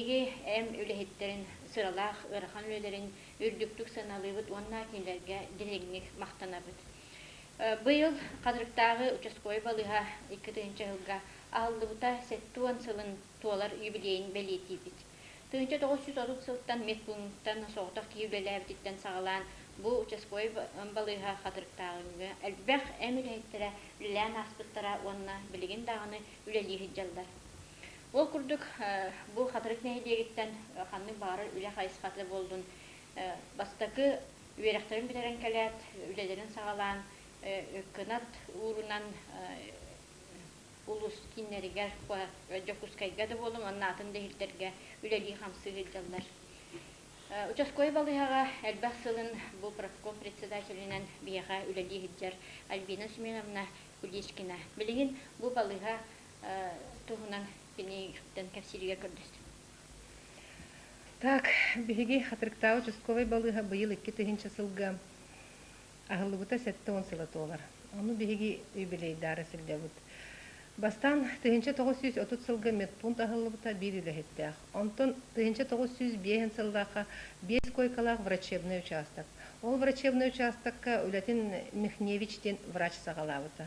Биһиги эм үлэһиттэрин сыралаах ыарахан үлэлэрин үрдүктүк сыаналыыбыт уонна кинилэргэ дириҥник махтанабыт. Быйыл Хатырыктааҕы участковай балыыһа 2000 сылга аһыллыбыта 70 сылын туолар юбилейын бэлиэтиибит. 1930 сылтан медпунктан соҕотох киһи үлэлээбититтэн саҕалаан бу участковай балыыһа Хатырыктааҕыга элбэх эм үлэһиттэрэ үлэлээн ааспыттара уонна билигин даҕаны үлэлии сылдьаллар. Ол курдук бу Хатырык нэһилиэгиттэн ханнык баҕарар үлэ хайысхата буоллун бастакы үөрэхтэрин бүтэрэн кэлээт үлэлэрин саҕалаан кынат уурунан улуус кииннэригэр Дьокуускайга да буоллун уонна атын да иһирдэргэ үлэлии-хамсыы сылдьаллар. Участковай балыыһаҕа элбэх сылын бу профком председателинэн биһиэхэ үлэлии сылдьар Альбина Семеновна Куличкина. Билигин бу балыыһа туһунан киниттэн кэпсииригэр көрдөстүм. Так, биһиги Хатырыктааҕы участковай балыыһа быйыл 2000 сылга аһыллыбыта 70 сыла туолар. Ону биһиги юбилейдаары сылдьабыт. Бастаан 1930 сылга медпункт аһыллыбыта биир үлэһиттээх. Онтон 1905 сыллаахха биэс койкалаах врачебный участок. Ол врачебный участокка үлэтин Михневич диэн врач саҕалаабыта.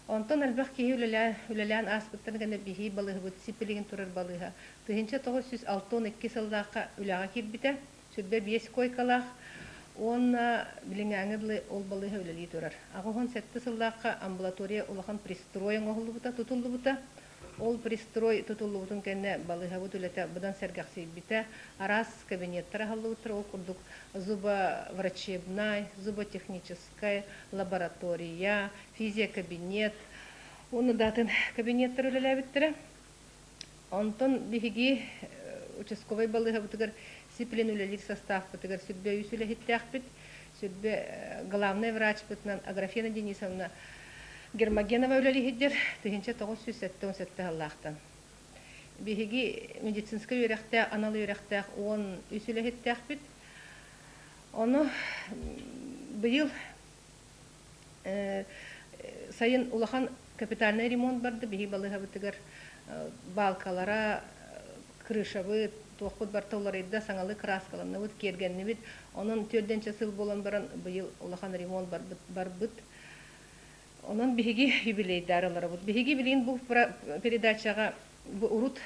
Онтон элбэх киһи үлэлээн ааспыттарын кэннэ биһиги балыыһабыт сип-билигин турар балыыһа 1962 сыллаахха үлэҕэ киирбитэ. Сүрбэ биэс койкалаах уонна билиҥҥээҥҥэ дылы ол балыыһа үлэлии турар. 87 сыллаахха амбулатория улахан пристрой оҥоһуллубута, тутуллубута. Ол пристрой тутуллубутун кэннэ балыыһабыт үлэтэ быдан сэргэхсийбитэ. Араас кабинеттар аһыллыбыттар, ол курдук зубоврачебнай, зуботехническай, лаборатория, физиокабинет уонна да атын кабинеттар үлэлээбиттэрэ. Онтон биһиги участковай балыыһабытыгар сиплин үлэлиир составпытыгар сүрбэ үс үлэһиттээхпит. Сүрбэ главнай врачпытынан Аграфена Денисовна Гермогенова үлэлиһиддэр 1977 сыллаахтан. Биһиги медицинскэй үөрэхтээх, анал үөрэхтээх 13 үлэһиттээхпит. Ону быйыл Сайын улахан капитальнай ремонт барда, биһиги балыыһабытыгар балкалара, крышабыт, туохпут барыта уларыйда, саҥалыы кырааскаланныбыт, киэргэннибит. Онон түөрдэнчэ сыл буолан баран быйыл улахан ремонт барбыт. Онон биһиги юбилейдаары олоробут. Биһиги билигин бу передачаҕа бу урут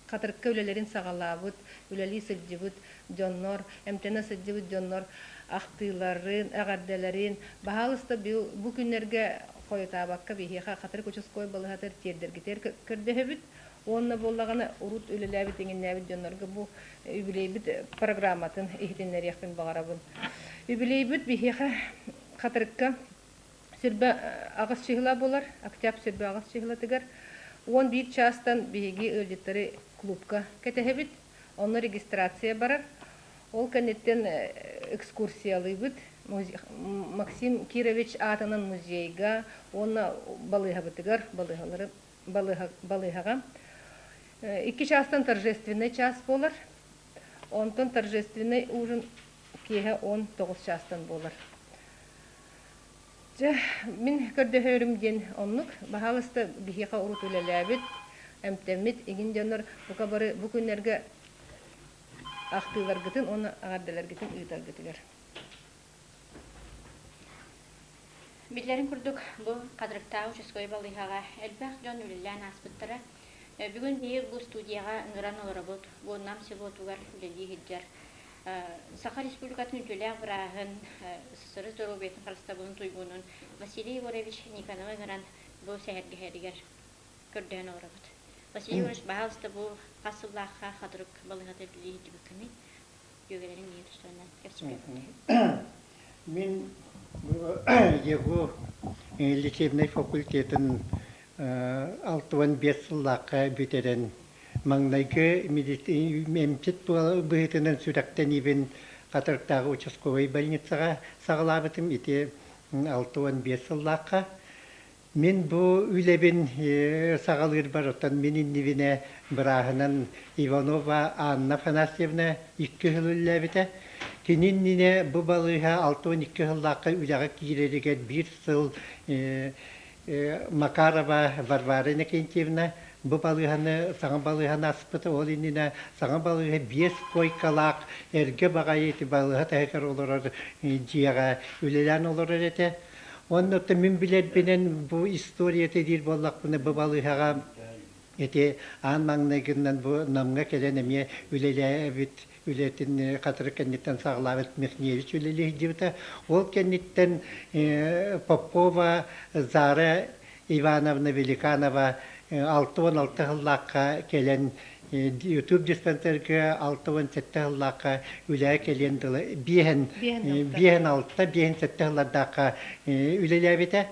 Хатырыкка үлэлэрин саҕалаабыт, үлэлии сылдьыбыт дьоннор, эмтэнэ сылдьыбыт дьоннор ахтыыларын, эҕэрдэлэрин, баһаалыста бу күннэргэ хойутаабакка биһиэхэ Хатырык участковай балыыһатыгар тиэрдэргитигэр көрдөһөбүт. Уонна буоллаҕына урут үлэлээбит иҥиннээбит дьоннорго бу юбилейбит программатын иһитиннэриэхпин баҕарабын. Юбилейбит биһиэхэ Хатырыкка Сүрбэ аҕыс чыһыла буолар, октябрь сүрбэ аҕыс чыһылатыгар 11 чаастан биһиги ыалдьыттары клубка кэтэһэбит. Онно регистрация барар. Ол кэнниттэн экскурсиялыыбыт. Максим Кирович аатынан музейга уонна балыыһабытыгар, балыыһалары балыыһаҕа. Икки чаастан торжественный час буолар. Онтон торжественный ужин киэһэ 19 чаастан буолар. Дьэ, мин көрдөһөрүм диэн оннук. Баһаалыста биһиэхэ урут үлэлээбит, эмтэммит игин дьоннор бука бары бу күннэргэ ахтыыларгытын уонна эҕэрдэлэргитин ыытаргытыгар. Биллэрин курдук, бу Хатырыктааҕы участковай балыыһаҕа элбэх дьон үлэлээн ааспыттара. Бүгүн биһиги бу студияҕа ыҥыран олоробут. Бу Нам селотугар үлэлии сылдьар Саха Республикатын үтүөлээх бырааһын, СССР доруобуйатын харыстабылын туйгунун Василий Егорович Никоновы ыҥыран бу сэһэргэһэригэр көрдөһөн олоробут. Василий Егорович, баһаалыста бу хас сыллаахха Хатырык балыыһата үлэлии сылдьыбыккыный? Дьүөгэлэриҥ ийэ тустарынан кэпсэппиппит. Мин бу ЕГУ лечебнай факультетын 65 сыллаахха бүтэрэн Маҥнайгы эмчит быһыытынан сүрэхтэниибин Хатырыктааҕы участковай больницаҕа саҕалаабытым ити 65 сыллаахха. Мин бу үлэбин саҕалыырбар оттон мин иннибинэ бырааһынан Иванова Анна Афанасьевна икки сыл үлэлээбитэ. Кини иннинэ бу балыыһа 62 сыллаахха үлэҕэ киирэригэр биир сыл. Макарова Варвара Иннокентьевна бу балыыһаны саҥа балыыһаны аспыта. Ол иннинэ саҥа балыыһа биэс куойкалаах эргэ баҕайы ити балыыһа таһыгар олорор дьиэҕэ үлэлээн олорор этэ. Уонна оттон мин билэрбинэн бу историята диир буоллахпына бу балыыһаҕа ити аан маҥнайгынан бу Намҥа кэлэн эмиэ үлэлээбит үлэтин хатырык кэнниттэн саҕалаабыт Михневич үлэлии сылдьыбыта. Ол кэнниттэн Попова Зара Ивановна Великанова 66 сыллаахха кэлэн YouTube диспансерга 67 сыллаахха үлэҕэ кэлиэн дылы биэһэн биэһэн алта биэһэн сэттэ сыллардаахха үлэлээбитэ.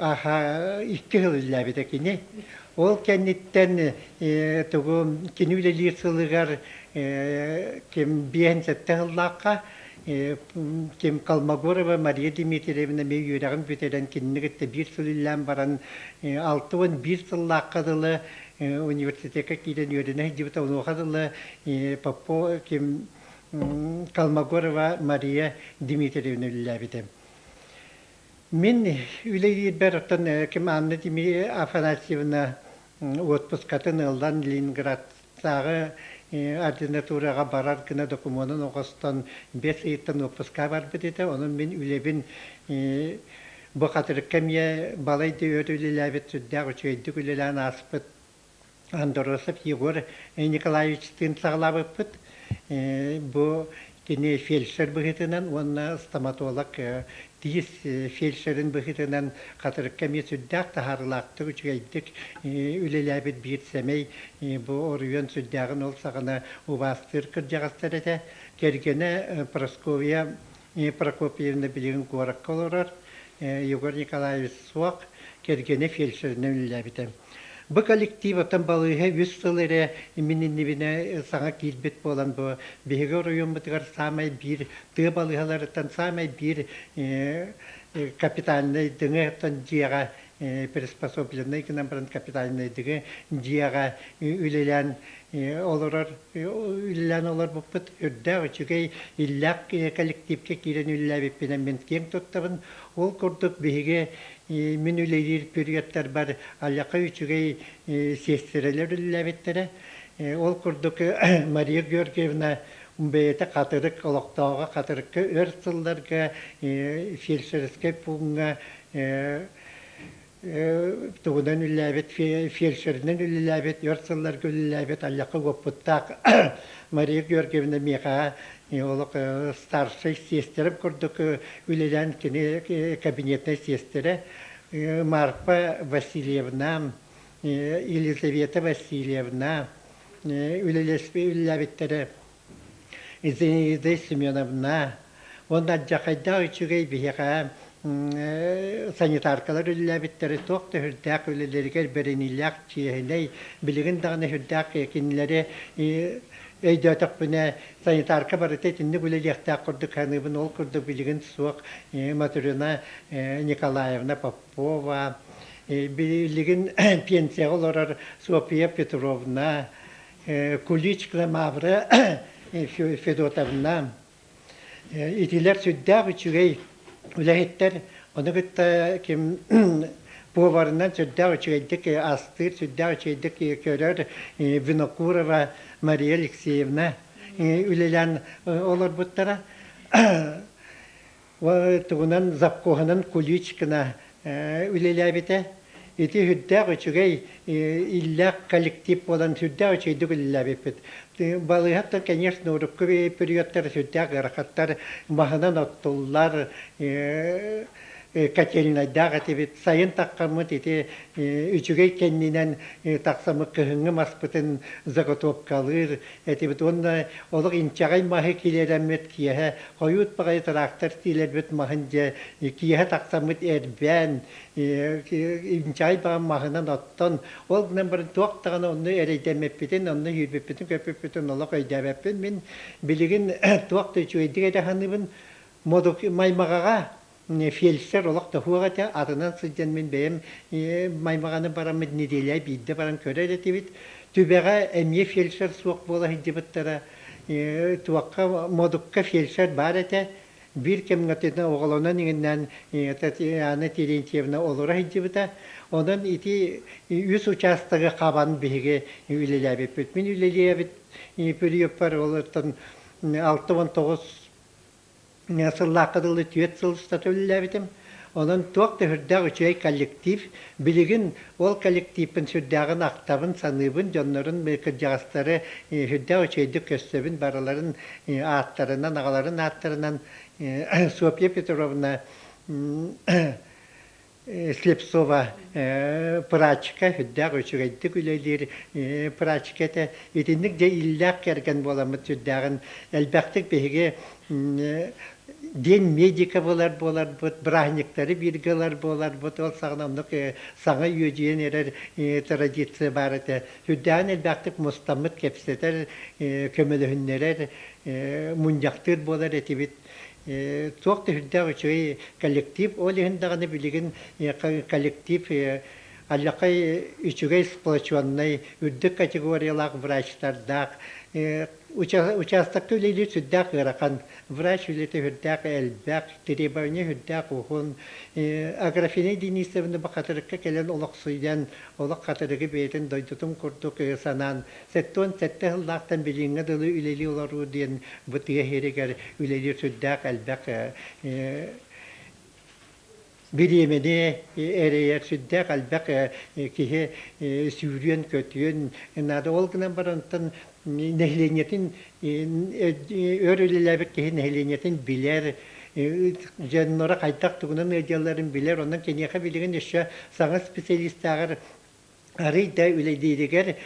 Аха икки сыл үлэлээбитэ кини. Ол кэнниттэн тугу кини үлэлиир сылыгар ким 57 сыллаахха ким Колмогорова Мария Дмитриевна эмиэ үөрэҕин бүтэрэн кинини кытта биир сыл үлэлээн баран 61 сыллаахха дылы университекка киирэн үөрэнэ сылдьыбыта. Онуоха дылы Попова ким Колмогорова Мария Дмитриевна үлэлээбитэ. Мин үлэлиирбэр оттон ким Анна Афанасьевна отпускатын ылан Ленинградтааҕы ординатураҕа барар гына докумуонун оҥостон бэс ыйыттан отпуска барбыт этэ. Онон мин үлэбин бу хатырыкка эмиэ балай да өр үлэлээбит, сүрдээх үчүгэйдик үлэлээн ааспыт Андросов Егор Николаевичтыын саҕалаабыппыт. Бу кини фельдшер быһыытынан уонна стоматолог тиис фельдшерин быһыытынан Хатырыкка эмиэ сүрдээх таһаарыылаахтык, үчүгэйдик үлэлээбит биир сэмэй бу оройуон сүрдээҕин ол саҕана убаастыыр кырдьаҕастар этэ. Кэргэнэ Прасковья Прокопьевна билигин куоракка олорор, Егор Николаевич суох, кэргэнэ фельдшеринэн үлэлээбитэ. Бу коллектив оттон балыыһа үс сыл эрэ мин иннибинэ саҥа киирбит буолан бу биһиги оройуоммутугар саамай биир тыа балыыһаларыттан саамай биир капитальнай дыҥы дьиэҕэ приспособленнай гынан баран капитальнай дыҥы дьиэҕэ үлэлээн олорор үлэлээн олорбуппут үрдээх үчүгэй иллээх коллективка киирэн үлэлээбиппинэн мин киэҥ туттабын. Ол курдук биһиги мин үлэлиир периодтарбар аллаха үчүгэй сиэстэрэлэр үлэлээбиттэрэ. Ол курдук Мария Георгиевна бэйэтэ Хатырык олохтооҕо Хатырыкка өр сылларга фельдшерскэй пууҥҥа тугунан үлэлээбит, фельдшеринэн үлэлээбит, өр сылларга үлэлээбит аллаха уопуттаах Мария Георгиевна миэхэ олох старшай сиэстэрим курдук үлэлээн кини кабинетнай сиэстэрэ Марфа Васильевна, Елизавета Васильевна үлэлээбиттэрэ Зинаида Семеновна уонна алдьархайдаах үчүгэй биһиэхэ санитаркалар үлэлээбиттэрэ туох да сүрдээх үлэлэригэр бэриниилээх чиэһинэй билигин даҕаны сүрдээх кинилэри өйдөөтөхпүнэ санитарка барыта итинник үлэлиэхтээх курдук саныыбын ол курдук билигин суох Матрена Николаевна Попова билигин пенсияҕа олорор Софья Петровна Куличкина Мавра Федотовна итилэр сүрдээх үчүгэй үлэһиттэр ону кытта ким поварынан сүрдээх үчүгэйдик астыыр сүрдээх үчүгэйдик көрөр Винокурова Мария Алексеевна үлэлээн олорбуттара тугунан завхоһунан Куличкина үлэлээбитэ. Ити сүрдээх үчүгэй иллээх коллектив буолан сүрдээх үчүгэйдик үлэлээбиппит. Балыыһаттан, конечно, урукку периодтар сүрдээх ыарахаттар маһынан оттуллар, котельнайдаах этибит. Сайын таххаммыт ити үчүгэй кэннинэн тахсаммыт кыһыҥҥы маспытын заготовкалыыр этибит уонна олох инчэҕэй маһы килэрэммит киэһэ хойут баҕайы трактор киилэрбит маһын дьэ киэһэ тахсаммыт эрбээн инчэҕэй баҕа маһынан оттон ол гынан баран туох даҕаны онно эрэйдэммиппитин онно сүүрбүппүтүн көппүппүтүн олох өйдөөбөппүн мин билигин туох да үчүгэйдик этэ саныыбын маймаҕаҕа фельдшер олох да суох этэ атынан сылдьан мин бэйэм маймаҕаны бараммыт нэдиэлэ биирдэ баран көрөр этибит түбэҕэ эмиэ фельдшер суох буола сылдьыбыттара туохха модукка фельдшер баар этэ. Биир кэмҥэ оҕолонон иҥиннээн Татьяна Терентьевна олоро сылдьыбыта. Онон ити үс учаастагы хабан биһиги үлэлээбиппит. Мин үлэлиэбит периодпар олортон 69 сыллаахха дылы түөрт сыл устата үлэлээбитим. Онон туох да сүрдээх үчүгэй коллектив. Билигин ол коллективпын сүрдээҕин ахтабын, саныыбын, дьоннорун, кырдьаҕастары сүрдээх үчүгэйдик көрсөбүн, барыларын ааттарынан, аҕаларын ааттарынан Софья Петровна Слепцова прачка сүрдээх үчүгэйдик үлэлиир прачка этэ. Итинник дьэ иллээх кэргэн буоламмыт сүрдээҕин элбэхтик биһиги день медика буолар буоларбыт, бырааһынньыктары бииргэ ылар буоларбыт, ол саҕана оннук саҥа үөдүйэн эрэр традиция баар этэ. Сүрдээҕин элбэхтик мустаммыт кэпсэтэр, көмөлөһүннэрэр, мунньахтыыр буолар этибит. Туох да сүрдээх үчүгэй коллектив, ол иһин даҕаны билигин коллектив аллакай үчүгэй сплоченнай, үрдүк категориялаах врачтардаах, учаастакка үлэлиир сүрдээх ыарахан. Врач үлэтэ сүрдээх элбэх, требование сүрдээх уһун. Аграфена Денисовна Бахатырыкка кэлэн олохсуйан, олох хатырыгы бэйэтин дойдутун курдук санаан, 77 сыллаахтан билиҥҥэ дылы үлэлии олоруу диэн бу тыа сиригэр үлэлиир сүрдээх элбэх бириэмэни эрэйэр сүрдээх элбэх киһи сүүрүөн-көтүөн наада. Ол гынан баран онтон нэһилиэнньэтин өр үлэлээбит киһи нэһилиэнньэтин билэр, дьонноро хайдах тугунан ыалдьалларын билэр. Онон киниэхэ билигин өссө саҥа специалистааҕар арый да үлэлииригэр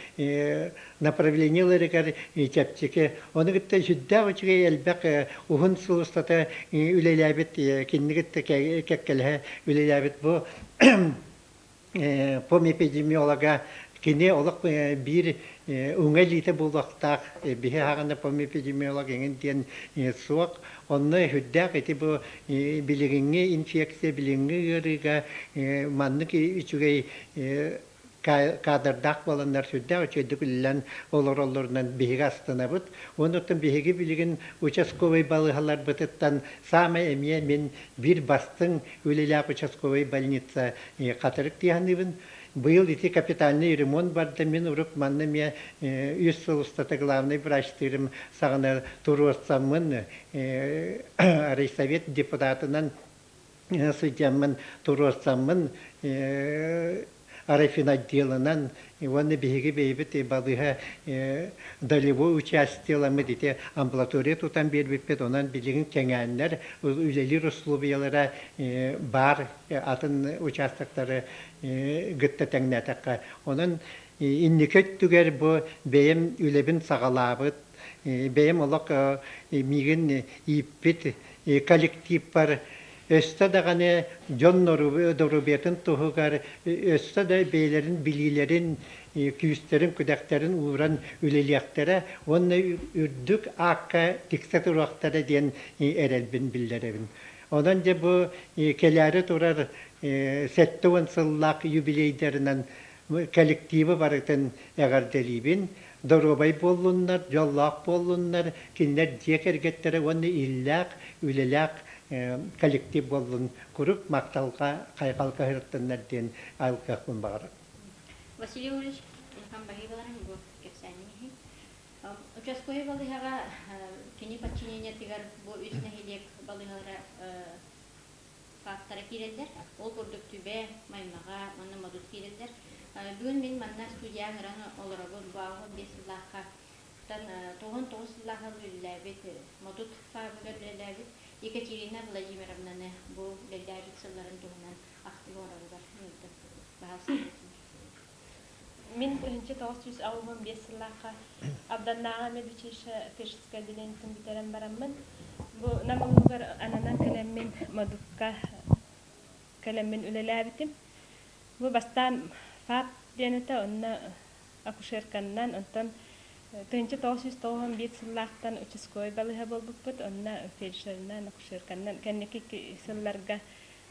направление ыларыгар чэпчэки. Ону кытта сүрдээх үчүгэй элбэх уһун сыл устата үлэлээбит, кинини кытта кэккэлэһэ үлэлээбит бу помэпидемиолога кини олох биир уҥа илиитэ буолуохтаах биһи аһаҕана помэпидемиолог эҥин диэн суох. Онно сүрдээх ити бу билигиҥҥи инфекция, билиҥҥи ыарыыга маннык үчүгэй кадрдаах буоланнар сүрдээх үчүгэйдик үлэлээн олороллорунан биһиги астынабыт. Онуттан биһиги билигин участковай балыыһаларбытыттан саамай эмиэ мин биир бастыҥ үлэлээх участковай больница Хатырык дии саныыбын. Быйыл ити капитальный ремонт барда. Мин урук манна эмиэ үс сыл устата главный врачтыырым саҕана туруорсаммын райсовет депутатынан сылдьаммын туруорсаммын рафинотделынан уонна биһиги бэйэбит балыыһа долевой участиеламмыт ити амбулатория тутан биэрбиппит онон билигин кэҥээннэр үлэлиир условиялара баар атын участоктары гытта тэҥнээтэххэ онон инники өттүгэр бу бэйэм үлэбин саҕалаабыт бэйэм олох миигин ииппит коллективпар өссө даҕаны дьон доруобуйатын туһугар өссө да бэйэлэрин билиилэрин, күүстэрин-күдэхтэрин ууран үлэлиэхтэрэ уонна үрдүк аакка тиксэ туруохтара диэн эрэлбин биллэрэбин. Онон дьэ бу кэлээри турар 70 сыллаах юбилейдарынан коллективы барытын эҕэрдэлиибин. Доруобай буоллуннар, дьоллоох буоллуннар, кинилэр дьиэ кэргэттэрэ уонна иллээх, үлэлээх коллектив буоллун куруук махталга, хайҕалга сырыттыннар диэн алгыахпын баҕарабын. Василий Ильич, улахан баһыыбаларын бу кэпсээниҥ иһин. Участковай балыыһаҕа кини подчинениетыгар бу үс нэһилиэк балыыһалара фактора киирэллэр. Ол курдук Түбэ, Маймаҕа уонна Модут киирэллэр. Бүгүн мин манна студияҕа ыҥыран олоробун. Бу 85 сыллаахха 99 сыллаахха үлэлээбит Модут ФАБыгар үлэлээбит Екатерина Владимировнаны бу үлэлээбит сылларын туһунан ахтыы оҥороругар ыҥырдым. Баһаалыста. Мин 1985 сыллаахха Алданнааҕы медучилище фельдшерскэй отделениетын бүтэрэн бараммын, бу Нам улууһугар ананан кэлэммин Модукка кэлэммин үлэлээбитим. Бу бастаан ФАП диэн этэ, онно акушерканнан, онтон 1991 сыллаахтан участковай балыыһа буолбуппут, онно фельдшерынан, акушерканнан кэнники сылларга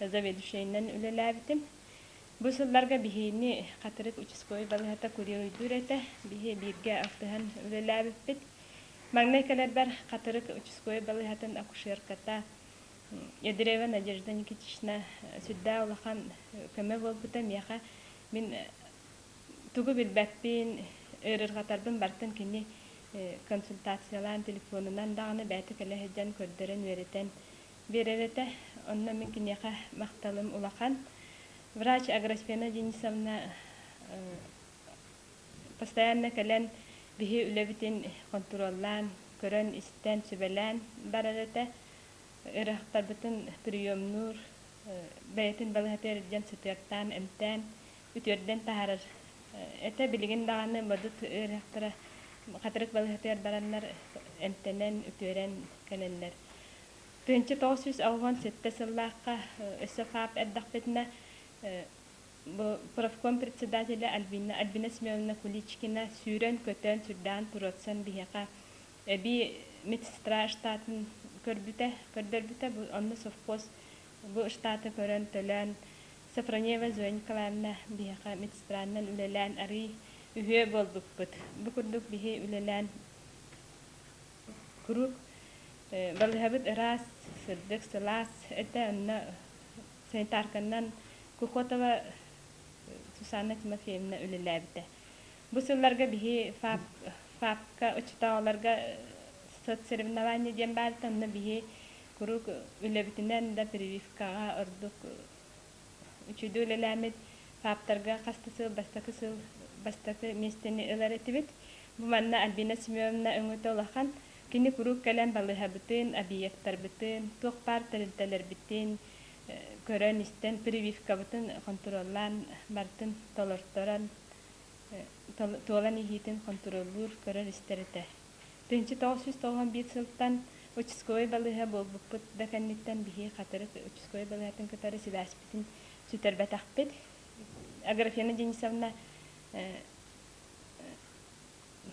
заведующайынан үлэлээбитим. Бу сылларга биһигини Хатырык участковай балыыһата курируйдуур этэ. Биһи бииргэ алтыһан үлэлээбиппит. Маҥнай кэлэрбэр Хатырык участковай балыыһатын акушерката Ядреева Надежда Никитична сүрдээх улахан көмө буолбута миэхэ. Мин тугу билбэппин, ыарырҕатарбын барытын кини консультациялаан, телефонунан даҕаны бэйэтэ кэлэ сылдьан көрдөрөн, үөрэтэн биэрэр этэ. Онно мин киниэхэ махталым улахан. Врач Аграфена Денисовна постоянно кэлэн биһи үлэбитин хонтуруоллаан, көрөн-истэн, сүбэлээн барар этэ. Ыарахтарбытын приемнуур, бэйэтин балыһатыгар илдьэн сытыартаан, эмтээн, үтүөрдэн таһаарар этэ. Билигин даҕаны модут ыарыһахтара Хатырык балыһатыгар бараннар эмтэнэн, үтүөрэн кэлэллэр. 1987 сыллаахха өссө ФАП эрдэхпитинэ бу профком председателэ Альбина, Альбина Семеновна Куличкина сүүрэн-көтөн, сүрдээн туруорсан биһиэхэ эбии медсестра штатын көрбүтэ, көрдөрбүтэ. Бу онно совхоз бу штаты көрөн, төлөөн Софронеева Зоя Николаевна биһиэхэ медсестранан үлэлээн арыый үһүө буолбуппут. Бу курдук биһи үлэлээн куруук балыыһабыт ыраас, сырдык, сылаас этэ. Онно санитарканан Кухотова Сусанна Тимофеевна үлэлээбитэ. Бу сылларга биһи ФАП, ФАПка учууталларга соцсоревнование диэн баарыта, онно биһи куруук үлэбитинэн да прививкаҕа ордук үчүгэй үлэлээммит ФАПтарга хас да сыл бастакы сыл бастакы миэстэни ылар этибит. Бу манна Альбина Семеновна өҥөтө улахан. Кини куруук кэлэн балыыһабытын, объектарбытын, туох баар тэрилтэлэрбитин көрөн-истэн, прививкабытын хонтуруоллаан барытын толорторон, туолан иһиитин хонтуруоллуур, көрөр-истэр этэ. 1991 сылтан участковай балыыһа буолбуппут да кэнниттэн биһи Хатырык участковай балыыһатын кытары сибээспитин сүтэрбэтэхпит. Аграфена Денисовна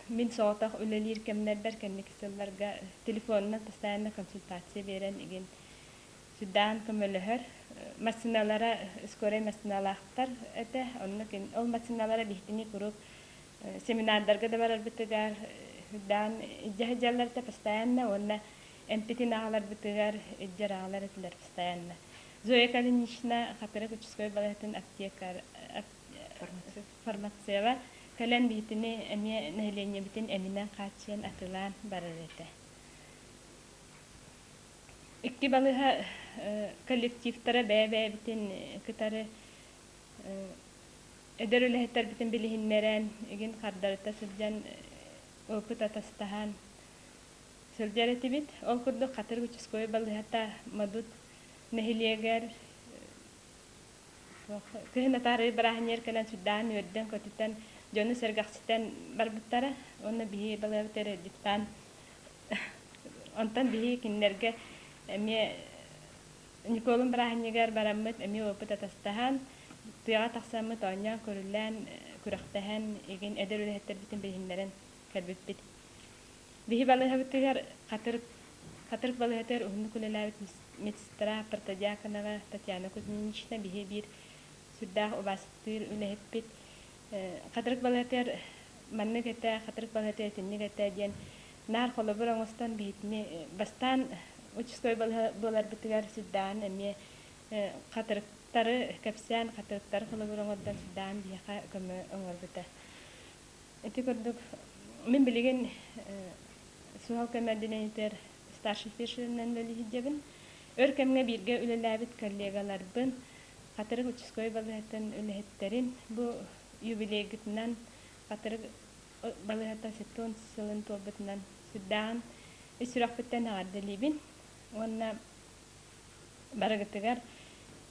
мин соҕотох үлэлиир кэмнэрбэр кэнники сылларга телефонунан постоянно консультация биэрэн игин сүрдээн көмөлөһөр. Массыыналара скорай массыыналаахтар этэ. Онно ол массыыналара биһитини куруук семинардарга да барарбытыгар сүрдээн илдьэ сылдьаллар этэ постоянно уонна эмпитин аҕаларбытыгар илдьэр аҕалар этилэр постоянно. Зоя Калинична Хатырык участковай балыыһатын аптекарь фармацева кэлэн биһитини эмиэ нэһилиэнньэбитин эминэн хааччыйан атылаан барар этэ. Икки балыыһа коллективтара бэйэ-бэйэбитин кытары эдэр үлэһиттэрбитин билиһиннэрэн, игин хардарыта сылдьан опыт атастаһан сылдьар этибит. Ол курдук Хатырык участковай балыыһата Модут нэһилиэгэр Кыһын атаарыы бырааһынньыгар кэлэн сүрдээҕин үөрдэн-көтүтэн, дьону сэргэхситэн барбыттара. Уонна биһи балыабыт эрэ диктант. Онтон биһи кинилэргэ эмиэ Ньукуолун бырааһынньыгар бараммыт эмиэ опыт атастаһан, тыаҕа тахсаммыт оонньоон-көрүлээн, күрэхтэһэн, игин эдэр үлэһиттэрбитин билиһиннэрэн кэлбиппит. Биһи балыыһабытыгар Хатырык Хатырык балыыһатыгар уһуннук үлэлээбит медсестра Протодьяконова Татьяна Кузьминична биһи биир сүрдээх убаастыыр үлэһиппит. Хатырык балыыһатыгар маннык этэ, Хатырык балыыһатыгар итинник этэ диэн наар холобур оҥостон биһитини бастаан участковай балыыһа буоларбытыгар сүрдээҕин эмиэ хатырыктары кэпсээн, хатырыктары холобур оҥордон сүрдээҕин биһиэхэ көмө оҥорбута. Ити курдук, мин билигин суһал көмө отделениетыгар старший фельдшеринэн үлэлии сылдьабын. Өр кэмҥэ бииргэ үлэлээбит коллегаларбын, Хатырык участковай балыыһатын үлэһиттэрин бу юбилейгытынан Хатырык балыыһата 70 сылын туолбутунан сүрдээҕин ис сүрэхпиттэн эҕэрдэлиибин уонна барыгытыгар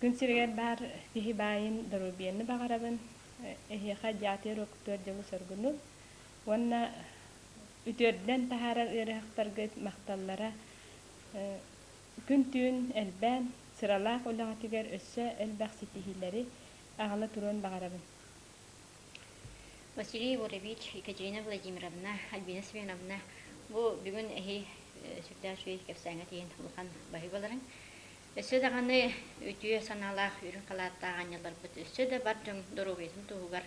күн сиригэр баар киһи баайын доруобуйаны баҕарабын. Эһиэхэ дьаатыйар уокутугар дьолу-соргуну уонна үтүөрдэн таһаарар ыарыһахтаргыт махталлара күн-түүн элбээн, сыралаах үлэҕитигэр өссө элбэх ситиһиилэри аҕала туруон баҕарабын. Василий Егорович, Екатерина Владимировна, Альбина Семеновна, бу бүгүн эһи сүрдээх үчүгэй кэпсээҥҥэ тиийэн улахан баһыыбаларыҥ. Өссө даҕаны үтүө санаалаах үрүҥ халааттаах аанньалларбыт өссө да бар дьон доруобуйатын туһугар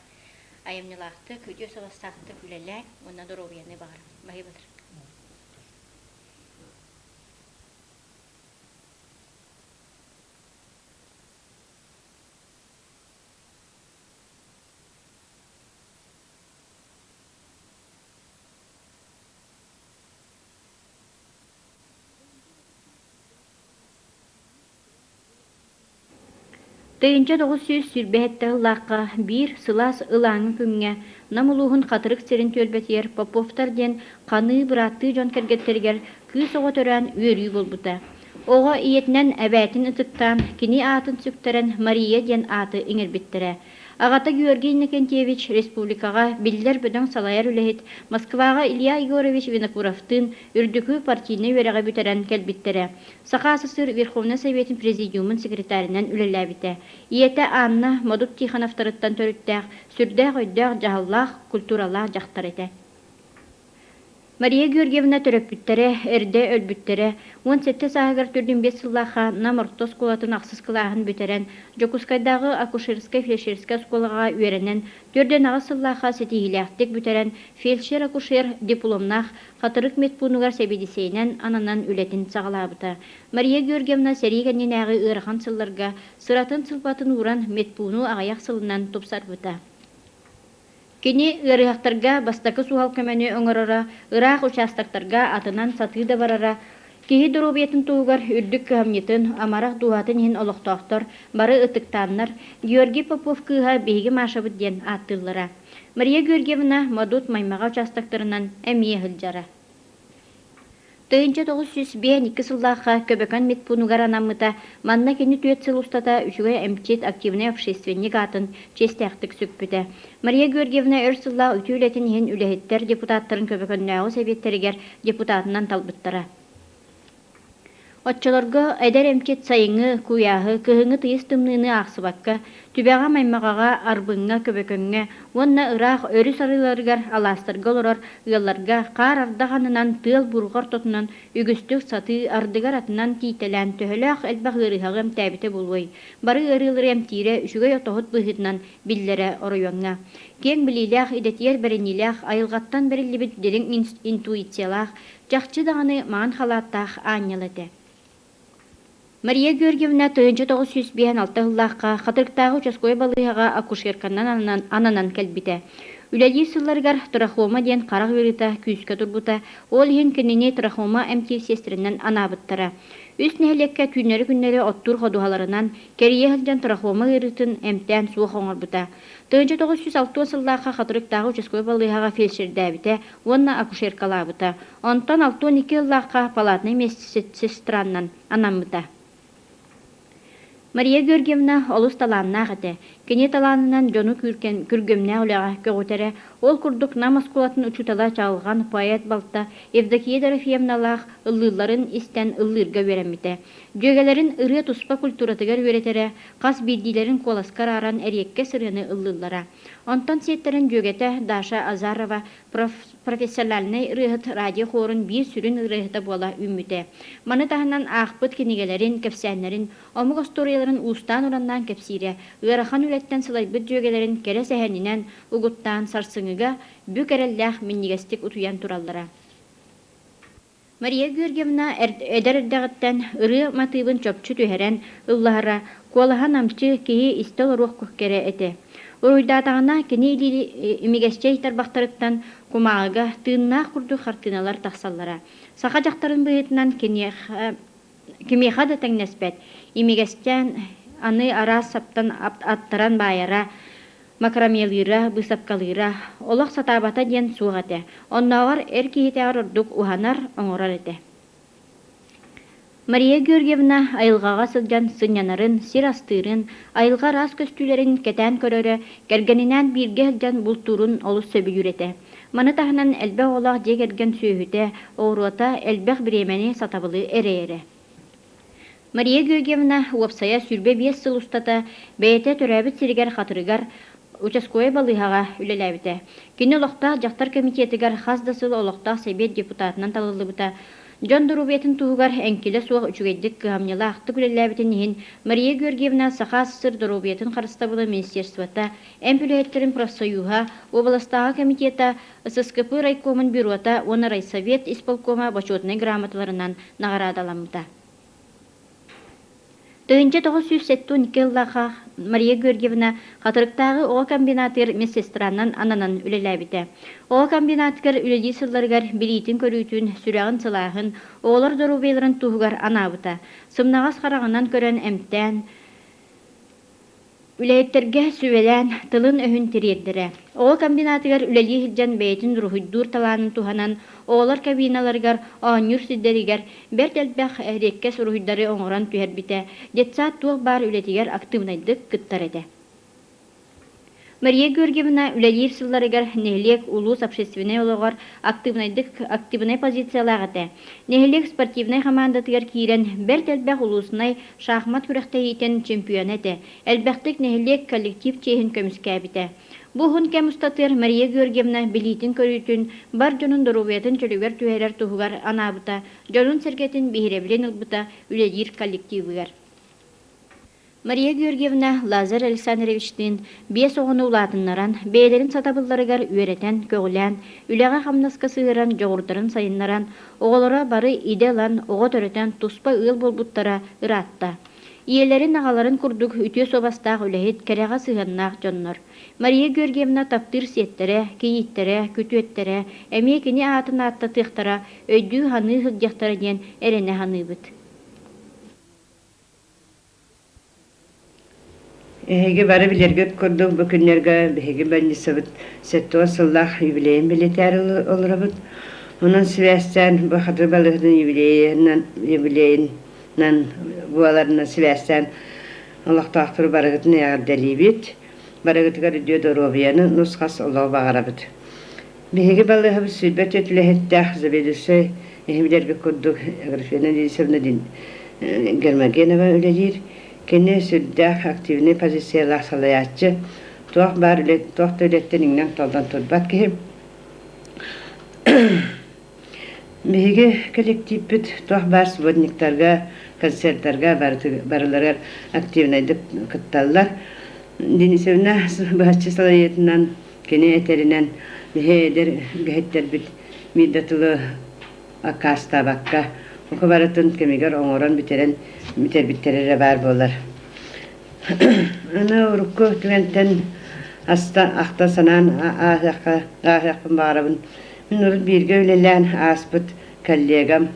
айымньылаахтык, үтүө суобастаахтык үлэлээҥ уонна доруобуйаны баҕарабын. Баһыыбалар. 1927 сыллаахха биир сылаас ылааҥы күҥҥэ Нам улууһун Хатырык сирин түөлбэтигэр Поповтар диэн ханыы бырааттыы дьон кэргэттэригэр кыыс оҕо төрөөн үөрүү буолбута. Оҕо ийэтинэн эбээтин ытыктаан, кини аатын сүктэрэн Мария диэн ааты иҥэрбиттэрэ. Аҕата Георгий Иннокентьевич республикаҕа биллэр бөдөҥ салайар үлэһит, Москваҕа Илья Егорович Винокуровтыын үрдүкү партийнай үөрэҕи бүтэрэн кэлбиттэрэ. Саха СССР Верховнай Советын Президиумун секретарынан үлэлээбитэ. Ийэтэ Анна Модут Тихоновтарыттан төрүттээх, сүрдээх өйдөөх, дьаһаллаах, культуралаах дьахтар этэ. Мария Георгиевна төрөппүттэрэ эрдэ өлбүттэрэ. 17 сааһыгар 45 сыллаахха Нам орто оскуолатын ахсыс кылааһын бүтэрэн, Дьокуускайдааҕы акушерскай-фельдшерскэй оскуолаҕа үөрэнэн, 48 сыллаахха ситиһиилээхтик бүтэрэн, фельдшер-акушер дипломнаах Хатырык медпуунугар сэбиэдиссэйинэн ананан үлэтин саҕалаабыта. Мария Георгиевна сэрии кэннинээҕи ыарахан сылларга сыратын-сылбатын ууран медпууну аҕыйах сылынан тупсарбыта. Кини ыарыһахтарга бастакы суһал көмөнү оҥороро, ыраах учаастактарга атынан сатыы да барара, киһи доруобуйатын туһугар үрдүк кыһамньытын, амарах дууһатын иһин олохтоохтор бары ытыктааннар, Георгий Попов кыыһа биһиги Машабыт диэн ааттыыллара. Мария Георгиевна Модут Маймаҕа учаастактарынан эмиэ сылдьара. 1952 сыллаахха Көбөкөн медпуунугар анаммыта, манна кини түөрт сыл устата үчүгэй эмчит, активнай общественник аатын чиэстээхтик сүкпүтэ. Мария Георгиевна өр сыллаах үтүө үлэтин иһин үлэһиттэр депутаттарын Көбөкөннөөҕү сэбиэттэригэр депутатынан талбыттара. Оччолорго эдэр эмчит сайыҥҥы куйааһы, кыһыҥҥы тыйыс тымныыны аахсыбакка, түбэҕэ Маймаҕаҕа, Арбыҥҥа, Көбөкөҥҥө уонна ыраах өрүс арыыларыгар алаастарга олорор ыалларга хаар ардах аннынан, тыал бурҕа ортотунан үгүстүк сатыы, ардыгар атынан тиийтэлээн төһөлөөх элбэх ыарыһаҕы эмтээбитэ буолуой? Бары ыарыылары эмтиирэ үчүгэй отоһут быһыытынан биллэрэ оройуоҥҥа. Киэҥ билиилээх, идэтийэр бэриниилээх, айылҕаттан бэриллибит дириҥ интуициялаах, Чахчы даҕаны маҥан халааттаах аанньал этэ. Мария Георгиевна 1956 сыллаахха Хатырыктааҕы участковай балыыһаҕа акушерканан ананан кэлбитэ. Үлэлиир сылларыгар трахома диэн харах ыарыыта күүскэ турбута, ол иһин кинини трахома эмтиир сиэстэрэнэн анаабыттара. Үс нэһилиэккэ түүннэри-күннэри оттуур ходуһаларынан кэрийэ сылдьан трахома ыарыытын эмтээн суох оҥорбута. 1960 сыллаахха Хатырыктааҕы участковай балыыһаҕа фельдшердээбитэ уонна акушеркалаабыта. Онтон 62 сыллаахха палатнай медсестраннан анаммыта. Мария Георгиевна олус талааннаах этэ. Кини талаанынан дьону күргүөмнээх үлэҕэ көҕүтэрэ. Ол курдук Нам оскуолатын учуутала Чаҕылҕан поэт балта Евдокия Дорофеевналаах ыллыылларын истэн ыллыырга үөрэммитэ. Дьүөгэлэрин ырыа туспа культуратыгар үөрэтэрэ, хас биирдиилэрин куоласка арааран эриэккэс ырыаны ыллыыллара. Онтон сиэттэрин дьүөгэтэ Даша Азарова профессиональнай ырыаһыт радио хуорун биир сүрүн ырыаһыта буола үүммүтэ. Маны таһынан аахпыт кинигэлэрин, кэпсээннэрин, омук остуоруйаларын уустаан-ураннаан кэпсиирэ, ыарахан үлэттэн сылайбыт дьүөгэлэрин кэрэ сэһэнинэн угуттаан сарсыҥҥыга бүк эрэллээх минньигэстик утуйан тураллара. Мария Георгиевна эдэр эрдэҕиттэн ырыа матыыбын чопчу түһэрэн ыллаһара, куолаһа намчы, киһи истэ олоруох кэрэ этэ. Уруйдаатаҕына кини имигэсчэй тарбахтарыттан кумааҕыга тыыннаах курдук хартыыналар тахсаллара. Саха дьахтарын быһыытынан кимиэхэ да тэҥнэспэт, имигэстээн аны араас саптан аттаран баайара, макрамелыыра, быысапкалыыра, олох сатаабата диэн суох этэ. Оннооҕор эр киһитээҕэр ордук уһанар, оҥорор этэ. Мария Георгиевна айылҕаҕа сылдьан сынньанарын, сир астыырын, айылҕа араас көстүүлэрин кэтээн көрөрө, кэргэнинээн бииргэ сылдьан бултуурун олус сөбүлүүр этэ. Маны таһынан элбэх оҕолоох дьиэ кэргэн сүөһүтэ, оҕуруота элбэх бириэмэни, сатабылы эрэйэрэ. Мария Георгиевна уопсайа 25 сыл устата бэйэтэ төрөөбүт сиригэр Хатырыгар участковай балыыһаҕа үлэлээбитэ. Кини олохтоох дьахтар комитетыгар хас да сыл олохтоох сэбиэт депутатынан талыллыбыта. Дьон доруобуйатын туһугар эҥкилэ суох үчүгэйдик кыһамньылаахтык үлэлээбитин иһин Мария Георгиевна Саха СССР доруобуйатын харыстабыла министерствота, эмп үлэһиттэрин профсоюһа, уобаластааҕы комитета, ССКП райкомун бюрота уонна райсовет исполкома бочуотунай грамоталарынан наҕараадаламмыта. 1972 сыллаахха Мария Георгиевна Хатырыктааҕы оҕо комбинатыгар медсестранан ананан үлэлээбитэ. Оҕо комбинатыгар үлэлиир сылларыгар билиитин-көрүүтүн, сүрэҕин сылааһын, оҕолор доруобуйаларын туһугар анаабыта. Сымнаҕас хараҕынан көрөн эмтээн, Үлэһиттэргэ сүбэлээн, тылын-өһүн тириэрдэрэ. Оҕо комбинатыгар үлэлии сылдьан бэйэтин уруһуйдуур талаанын туһанан, оҕолор кабиналарыгар, оонньуур сирдэригэр бэрт элбэх эриэккэс уруһуйдары оҥорон түһэрбитэ, детсад туох баар үлэтигэр актыыбынайдык кыттар этэ. Мария Георгиевна үлэлиир сылларыгар нэһилиэк улуус общественнай олоҕор актыыбынайдык активнай позициялаах этэ. Нэһилиэк спортивнай хамаандатыгар киирэн бэрт элбэх улууснай шахмат күрэхтэһиитин чемпиона этэ, элбэхтик нэһилиэк коллектив чиэһин көмүскээбитэ. Бу уһун кэм устатыгар Мария Георгиевна билиитин-көрүүтүн, бар дьонун доруобуйатын чөлүгэр түһэрэр туһугар анаабыта, дьонун-сэргэтин биһирэбилин ылбыта үлэлиир коллективыгар. Мария Георгиевна Лазарь Александровичтыын биэс оҕону улаатыннаран, бэйэлэрин сатабылларыгар үөрэтэн, көҕүлээн, үлэҕэ-хамнаска сыһыаран, дьоҕурдарын сайыннаран, оҕолоро бары идэ ылан, оҕо төрөтөн, туспа ыал буолбуттара ыраатта. Ийэлэрин, аҕаларын курдук үтүө суобастаах үлэһит, кэрэҕэ сыһыаннаах дьоннор. Мария Георгиевна таптыыр сиэттэрэ, кийииттэрэ, күтүөттэрэ эмиэ кини аатын ааттатыахтара, өйдүү-саныы сылдьыахтара диэн эрэнэ саныыбыт. Эһиги бары билэргит курдук бу күннэргэ биһиги больницабыт 70 сыллаах юбилейын бэлиэтээри олоробут. Онон сибээстээн бу Хатырык балыыһатын юбилейынан юбилейынан буоларынан сибээстээн олохтоохтору барыгытын эҕэрдэлиибит. Барыгытыгар үтүө доруобуйаны, нус-хас олоҕу баҕарабыт. Биһиги балыыһабыт 24 үлэһиттээх заведующай эһи билэргит курдук Аграфена Денисовна Гермогенова үлэлиир. Кини сүрдээх активнай позициялаах салайааччы, туох баар үлэ, туох да үлэттэн иҥнэн-толлон турбат киһи. Биһиги коллективпит туох баар субботниктарга, концертарга барыларыгар активнайдык кытталлар. Денисовна быһаччы салайыытынан Кини этэринэн, биһи эдэр үлэһиттэрбит биир да тылы аккаастаабакка, бука барытын кэмигэр оҥорон бүтэрэн бүтэрбиттэрэ эрэ баар буолар. Аны урукку түгэнтэн аста ахта санаан ааһыахха ааһыахпын баҕарабын. Мин урут бииргэ үлэлээн ааспыт коллегам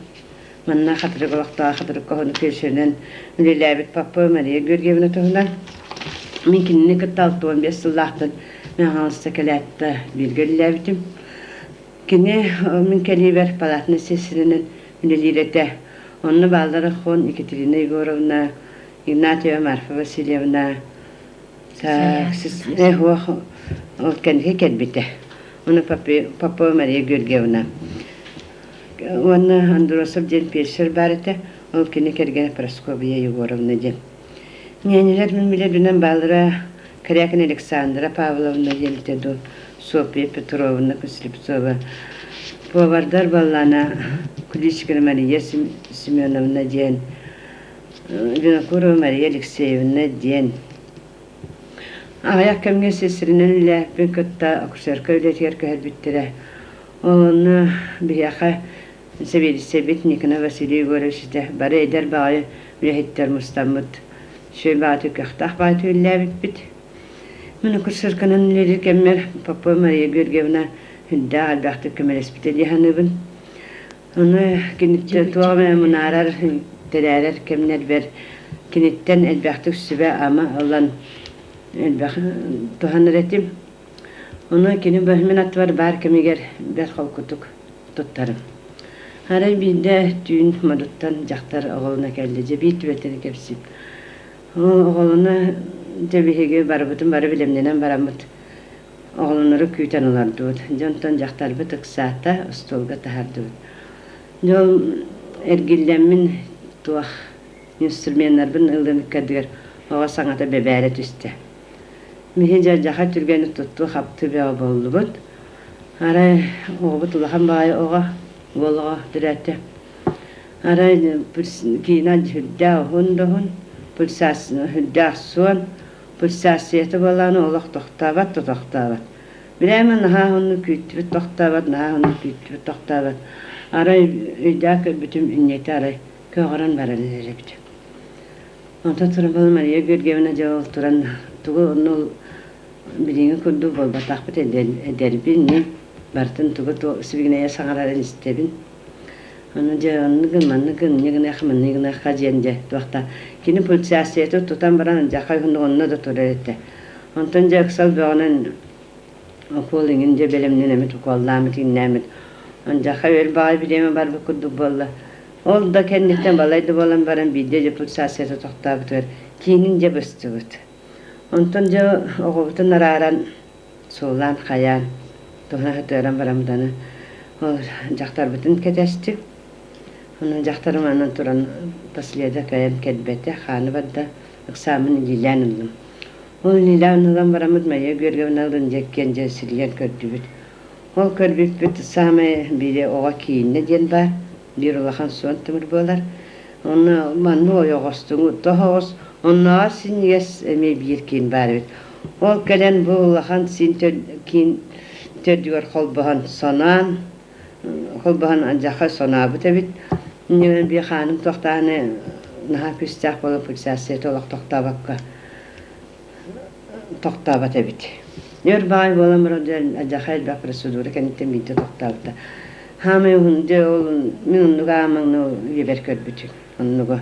манна Хатырык олохтоох Хатырык хоһуну фельдшеринэн үлэлээбит Попова Мария Георгиевна туһунан. Мин кинини кытта 65 сыллаахтан Мэҥэ кэлээт да бииргэ үлэлээбитим. Кини мин кэлиибэр палатнай сиэссиринэн үлэлиир этэ. Онно бааллара Хон Екатерина Егоровна, Игнатьева Марфа Васильевна, ол кэнники кэлбитэ. Уонна Попова Мария Георгиевна. Уонна Андросов диэн фельдшер баар этэ, ол кини кэргэнэ Прасковья Егоровна диэн. Ньээньэлэр мин билэрбинэн бааллара Корякин Александра Павловна диэн этэ дуу, Софья Петровна Слепцова. Повардар баллаана Куличкина Мария Семеновна диэн, Винокурова Мария Алексеевна диэн. Аҕыйах кэмҥэ сиэстэринэн үлэлээппин кытта акушерка үлэтигэр көһөрбүттэрэ. Онно биһиэхэ сэбиэдиссэйбит Никона Василий Егорович этэ. Бары эдэр баҕайы үлэһиттэр мустаммыт үчүгэй баҕайытык кыахтаах баҕайытык үлэлээбиппит. Мин акушерканан үлэлиир кэммэр Попова Мария Георгиевна сүрдээх элбэхтик көмөлөспүтэ дии саныыбын. Ону киниттэн туох эмэ мунаарар, тэрээрэр кэмнэрбэр киниттэн элбэхтик сүбэ-ама ылан элбэх туһанар этим. Ону кини бөһүмүн аттыбар баар кэмигэр бэрт холкутук туттарым. Арай биирдэ түүн модуттан дьахтар оҕолоно кэллэ, дьэ биир түбэлтэни кэпсиим. Ол оҕолоно дьэ биһиги барыбытын бары билэмнэнэн бараммыт оҕолонору күүтэн олордубут. Дьэ онтон дьахтарбыт ыксаата, остуолга таһаардыбыт. Дьэ ол эргиллэммин туох инструменнарбын ылыам иккэрдигэр оҕо саҥата бэбээрэ түстэ. Биһи дьардьаха түргэнник туттуу-хаптыы бөҕө буоллубут. Арай оҕобут улахан баҕайы оҕо, уол оҕо төрөөтө. Арай киинэ сүрдээх уһун да уһун, сүрдээх суон, пульсацията буоллаҕына олох тохтообот да тохтообот. Бирээмэ наһаа уһуннук күүттүбүт тохтообот, наһаа уһуннук күүттүбүт тохтообот. Арай өйдөөх көрбүтүм инньэтэ арай көҕөрөн баран эрэр эбит. Онтон туран Мария Георгиевна дьэ ол туран тугу онно ол билиҥҥи курдук буолбатахпыт эдэрбин мин барытын тугу сибигинэйэ саҥарарын истэбин. Аны дьэ оннугун манныгын инньэ гыныахха маннык гыныахха диэн дьэ туохта кини пульсацията тутан баран дьаха онно да турар этэ. Онтон дьэ ыксал бөҕөнөн укуол иҥин дьэ бэлэмнэнэммит укуоллааммыт иҥнээммит дьаха өр баҕайы бириэмэ барбыт курдук буолла. Ол да кэнниттэн балай да буолан баран биирдэ дьэ пульсацията тохтообутугар киинин дьэ быстыбыт. Онтон дьэ оҕобутун арааран суоллаан хайаан туһана сытыаран бараммытаны ол дьахтарбытын кэтэстим. Онон дьахтарым анан туран последа кэлэн кэлбэтэ, хааны барда, ыксааммын илиилээн ыллым. Ол илиилээн ылан бараммыт Майя Георгиевна ылын дьэ дьэ сирийэн көрдүбүт. Ол көрбүппүт саамай биири оҕо кииннэ диэн баар, биир улахан суон тымыр буолар. Онно маннык ойоҕостуҥу тоһоҕос, оннооҕор синньигэс эмиэ биир киин баар эбит. Ол кэлэн бу улахан син киин төрдүгэр холбоһон соноон, холбоһон алдьархай сонообут эбит. Инньэ биир хааным туохтааһыны наһаа күүстээх буолан пульсацията олох тохтообокко тохтообот эбит. Өр баҕайы буолан баран дьэ алдьархай элбэх процедура кэнниттэн биирдэ тохтообута. Хаамай уһун дьэ ол мин оннук аамаҥны үйэбэр көрбүтүм оннугу.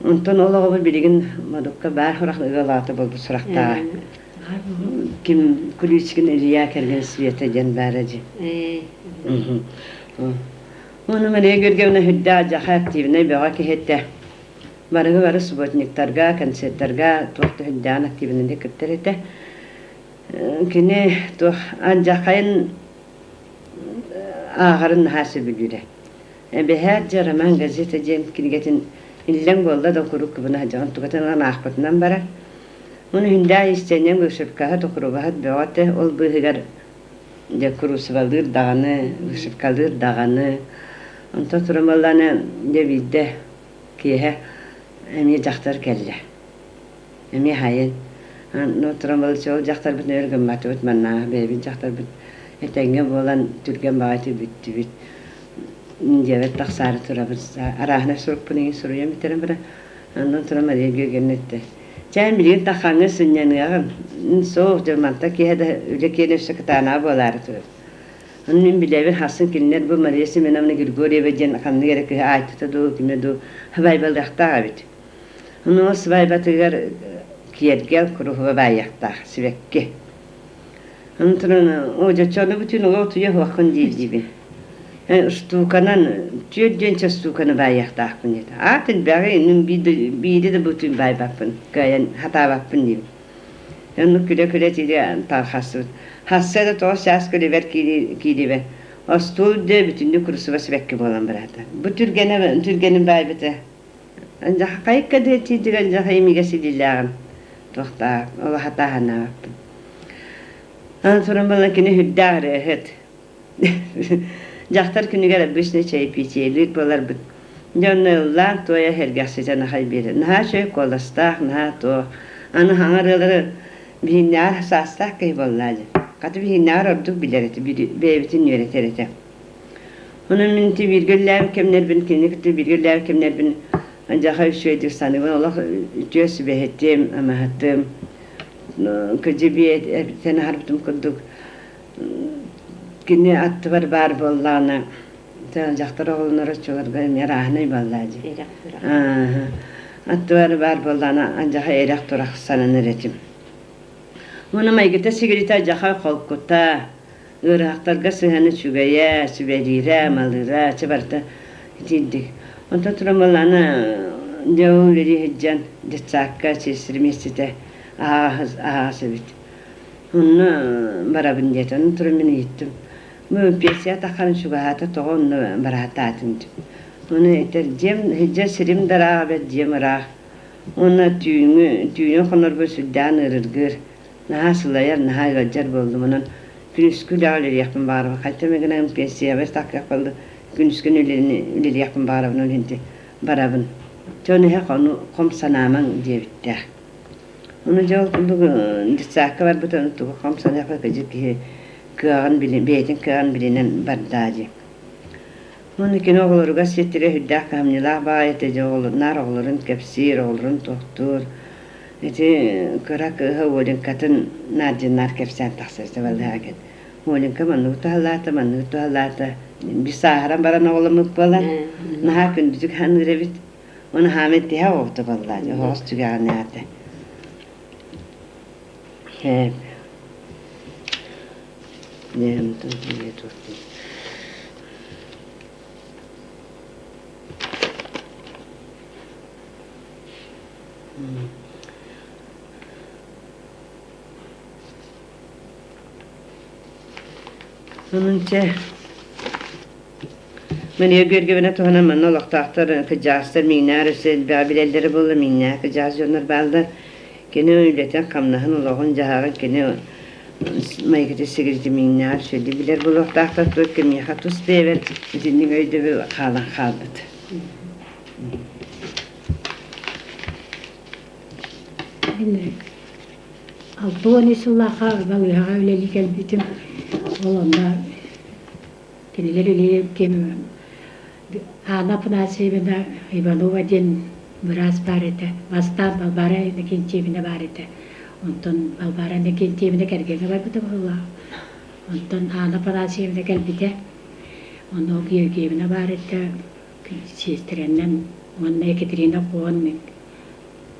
Онтон ол оҕобут билигин Модукка баар сурах ыал аҕата буолбут сурахтааҕа. Ким Куличкин Илья кэргэн Света диэн баара дии. Ону Мария Георгиевна үрдээх дьаха активнай бөҕө киһи этэ. Барыгы бары субботниктарга, концерттарга туох да үрдээҕин активнайдык кыттар этэ. Кини туох алдьархайын ааҕарын наһаа сөбүлүүрэ. Эбэһээт дьэ Роман газета диэн кинигэтин иллэҥ буолла да куруук кыбына сылдьаҕын тугатын ылан аахпытынан барар. Уну хүндээ истэнньэҥ вышивкаһыт, окуругаһыт бөҕө этэ. Ол быыһыгар дьэ куруусубалыыр даҕаны, вышивкалыыр даҕаны. Онтон туран буоллаҕына дьэ биирдэ киэһэ эмиэ дьахтар кэллэ. Эмиэ хайын. Ну туран буолла ол дьахтарбытын өр гымматыбыт маннааҕы бэйэбит дьахтарбыт этэҥҥэ буолан түргэн баҕайытык бүттүбүт. Дьиэбэр тахсаары турабын арааһынай сурукпун иҥин суруйан бүтэрэн баран онон туран Мария Георгиевна эттэ чээн билигин таххаҥҥын сынньаныаҕым суох дьэ мантан киэһэ да үлэ киэнэ өссө кытаанаҕа буолаары турар ону мин билэбин хассын кинилэр бу Мария Семеновна Григорьева диэн ханнык эрэ кыһы аайтыта дуу кимэ дуу сыбаайбалыахтаах эбит ону ол сыбаайбатыгар киэргэл куруһуба баайыахтаах сибэкки Онон туран, оо, дьэ, ону бүтүн олох утуйа уһуоххун диир диибин. Устууканан түөрт диэн устууканы баайыахтаахпын диэтэ. Аат элбэҕи иннин биири да бүтүн баайбаппын, кыайан хатаабаппын диибин. Оннук күлэ-күлэ тиийэ тархасыбыт. Хасса да тоҕус чаас күлүбэр киирибэ. Остуол үрдэ бүтүннүү курусуба сибэкки буолан бараата. Бу түргэнэ түргэнин баайбыта. Хайыкка да тиийдигэн дьахай имигэс илиилээҕин туохтаах олохатааһынаабаппын. Аны туран буолан кини үрдээх ырыаһыт. Дьахтар күнүгэр обычно чаепитиелиир буоларбыт. Дьэ онно ыллаан туойа сэргэхситэн ахай биэрэр. Наһаа үчүгэй куоластаах, наһаа туох. Аны хаҥа ырыалары биһиннээҕэр саастаах киһи буоллаа дии. Хата биһиннээҕэр ордук билэр этэ, бэйэбитин үөрэтэр этэ. Онон мин ити бииргэ үлэлээбит кэмнэрбин, кинини кытта бииргэ үлэлээбит кэмнэрбин дьаха үчүгэйдик саныыбын. Олох үтүө сүбэһитим, амаһытым, кдьибиэ эбитэн аһарбытым курдук кини аттыбар баар буоллаҕына дьахтар оҕолонор оччолорго эмиэ арааһынай буоллаа дии. Аттыбар баар буоллаҕына дьаха эрэх турах сананар этим. Уонна майгыта сигилитэ дьаха холкута, ыарыһахтарга сыһыана үчүгэйэ, сүбэлиирэ, малыыра, чэ барыта итиирдик. Онтон туран буоллаҕына дьэ ол үлэлии сылдьан детсадка сиэстэрэ миэстэтэ аһаҕас аһаҕас эбит. Онно барабын диэтэ. Онно туран мин ыйыттым. Бу пенсия таххарын чугаһаата тоҕо онно бараатаатым диэн. Ону этэр дьиэм сылдьар сирим да ыраах эбэт дьиэм ыраах. Уонна түүҥҥү түүнү хонорбун сүрдээҕин ыарыргыыр. Наһаа сылайар, наһаа ыалдьар буоллум. Онон күнүскү үлэҕэ үлэлиэхпин баҕарабын. Хайта эмэ гынан пенсиябар таххыахпын күнүскү үлэлиэхпин баҕарабын ол иһин барабын. Дьон иһэ ону хом санаамаҥ диэбиттээх. Ону дьэ ол курдук детсадка барбыта ону тугу хом санаахпа кыдьык киһи кыаҕын бэйэтин кыаҕын билинэн барда дии. Уонна кини оҕолоругар сиэттэрэ сүрдээх кыһамньылаах баҕайы этэ дьэ наар оҕолорун кэпсиир, оҕолорун туохтуур. Ити кыра кыыһа Оленькатын наардьыннаар кэпсээн тахсар балыһаакын. Оленька манныгы туһалаата, манныгы туһалаата. Бис сааһыран баран оҕоломмут буолан, наһаа күндүтүк саныыр эбит. Оны хааман тиһэ оҕото баллаа, оһоҕос түгэҕин аата. Ээ. Онон чэ, Мария Георгиевна туһунан манна олохтоохтор кыдьаастар миҥнээр өссө элбэҕи билэллэрэ буолла, миҥнээх кыдьаас дьоннор бааллар. Кини үлэтин-хамнаһын, олоҕун-дьаһаҕын кини майгыта сигилитэ миҥнээх сүдү билэр буолуохтаахтар, туох кимиэхэ тус бэйэбэр итинник өйдөбүл хаалан хаалбыт. 63 сыллаахха балыыһаҕа үлэлии кэлбитим. Ол онно кинилэр үлэлиир кэм Анна Афанасьевна Иванова диэн быраас баар этэ. Бастаан Балбаара Иннокентьевна баар этэ. Онтон Балбаара Иннокентьевна кэргэҥҥэ барбыта быһыылаах. Онтон Анна Афанасьевна кэлбитэ. Онно Георгиевна баар этэ. Сиэстэрэннэн уонна Екатерина Куон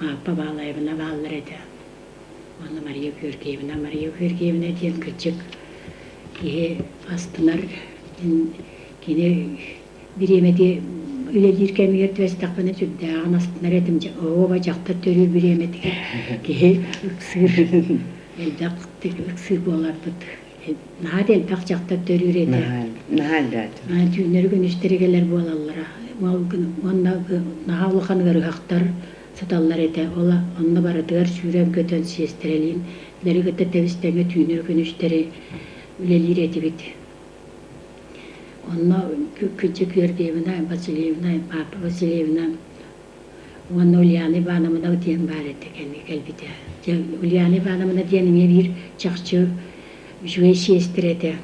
Мааппа Баалаевна бааллар этэ. Уонна Мария Георгиевна. Мария Георгиевна диэн кырдьык киһи астынар кини бириэмэти үлэлиир кэмигэр түбэстэхпинэ сүрдээҕин астынар этим. Оҕо дьахтар төрүүр бириэмэтигэр киһи ыксыыр элбэх ыксыыр буоларбыт. Наһаа да элбэх дьахтар төрүүр этэ. Наһаа элбэх. Түүннэри күнүстэри кэлэр буолаллара. Уонна наһаа улахан ыарыһахтар сыталлар этэ. Ол онно барытыгар сүүрэн-көтөн сиэстэрэлиин лэри кытта тэбис-тэҥҥэ түүннэри күнүстэри үлэлиир этибит. Онно Күнчэ Георгиевна Васильевна, Папа Васильевна уонна Ульяна Ивановна диэн баар этэ кэнники кэлбитэ. Дьэ, Ульяна Ивановна диэн эмиэ биир чахчы үчүгэй сиэстэрэ этэ.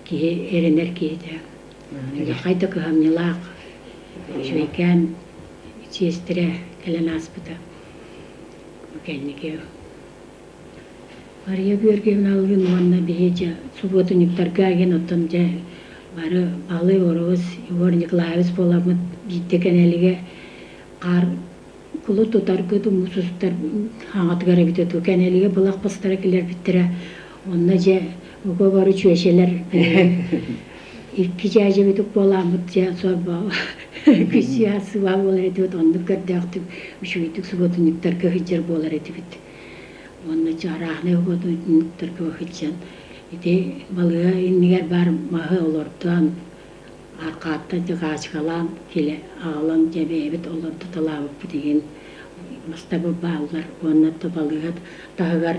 Киһи эрэнэр киһитэ. Хайда да кыһамньылаах, үчүгэйкээн сиэстэрэ кэлэн ааспыта. Кэнники Мария Георгиевналыын уонна биһи дьэ субуотунньуктарга игин оттон дьэ бары Палый Оруос, Егор Николаевич буоламмыт биирдэ кэнэлигэ хаар кулу тутаргыт муус устар хаҥатыгар эбитэ дуу кэнэлигэ былах бастара килэрбиттэрэ онно дьэ уго бары чүөчэлэр икки дьээдьэбитик буолааммыт дьэ сорбо күсүө сыба буолар этибит оннук көрдөөхтүк үчүгэйдик субуотунньуктарга сылдьар буолар этибит Уонна чаарааһынай уотунньуктарга сылдьан ити балыыһа иннигэр баар маһы олордон, арҕааттан дьагаачыкалаан килэ аҕалан дьэ бэйэбит олордуталаабыппыт иһин мастабыт бааллар уонна балыыһа таһыгар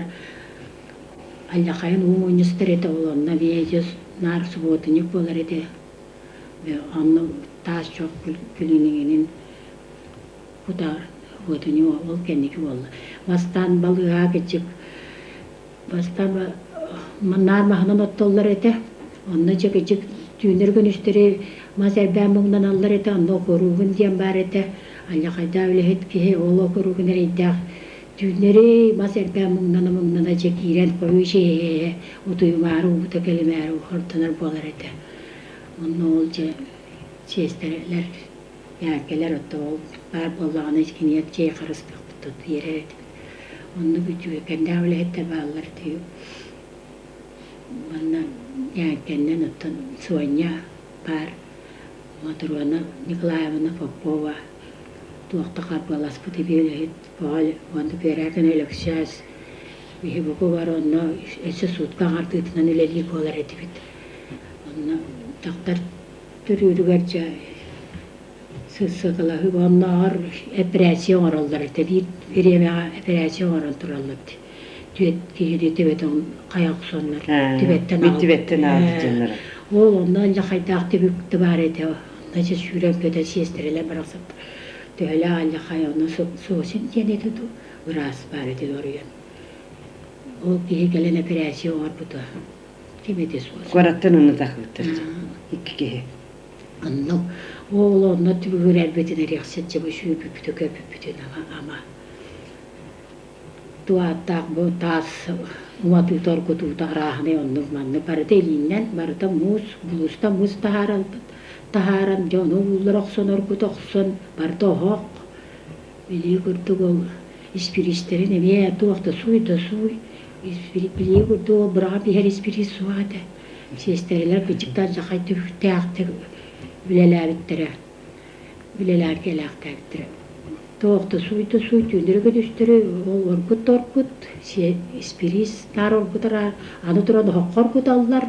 алдьархайын уу мунньустар этэ ол онно эмиэ дьэ наар субуотунньук буолар этэ онно таас чох күлүнүгүнүн Кутаар уотуньу ол кэнники буолла. Бастаан балыыһа кыччык бастаан наар маһынан оттоллор этэ. Онно дьэ кыччык түүннэри күнүстэри мас эрбээн муҥнаналлар этэ. Онно окуруугун диэн баар этэ. Алльахайдаах үлэһит киһи ол окуруугун эрэйдээх түүннэри мас эрбээн муҥнана-муҥнана дьэ киирэн хойуу чэйэ утуйумаары уута кэлимээри хордонор буолар этэ. Онно ол дьэ сиэстэрэлэр Кэлэр отто ол баар буоллаҕына киниэт чэй харыстыахпыт биэрэр этибит. Оннук үтүөкэннээх үлэһиттэр бааллар дии. Уонна Ньээҥкэннэн оттон Соня баар, Матрона Николаевна Попова туох да харбыаласпыт үлэһит уонна Пэрээкин Өлөксөөс биһи буку бар онно өссө суутка аҥардыытынан үлэлиир буолар этибит. Онно дьахтар Төрүүрүгэр дьэ сыталаһыы оннооҕор эпэрээссийэ оҥороллор этэ. Биир бириэмэҕэ эпэрээссийэ оҥорон тураллар дии. Түөрт киһини төбөтүн хайа охсоннор түбэттэн Түбэттэн аҕалбыт дьонноро. Ол онно алдьархайдаах түбүк да баар этэ. Онно дьэ сүүрэн-көтөн сиэстэрэлэр барахсаттар төһөлөөх алдьархай онно Сосин диэн этэ дуу быраас баар этэ оруйан. Ол киһи кэлэн эпэрээссийэ оҥорбута. Ким этэ суос. Куораттан онно тахыбыттар икки киһи. Онно ол онно түбүгүрэрбитин эриэхсит дьыбы сүүрбүппүтү көппүппүтүн ама. Туу ааттаах бу таас уматыыта оргутуута арааһынай оннук маннык барыта илииннэн барыта муус булуустан муус таһааралбыт таһааран дьэ ону ууллара охсон оргута охсон барыта оһох билии курдук ол испириистэрин эмиэ туох да сууй да сууй билии курдук ол быраҕан иһэр испириис суох этэ сиэстэрэлэр кыдьыктаах дьахай түбүктээхтик үлэлээбиттэрэ үлэлээн кэлээхтээбиттэрэ. Туох да сууй да сууй түүннэри көтүстэрэ ол оргут да оргут испириис наар оргутар аны туран оһоххо оргуталлар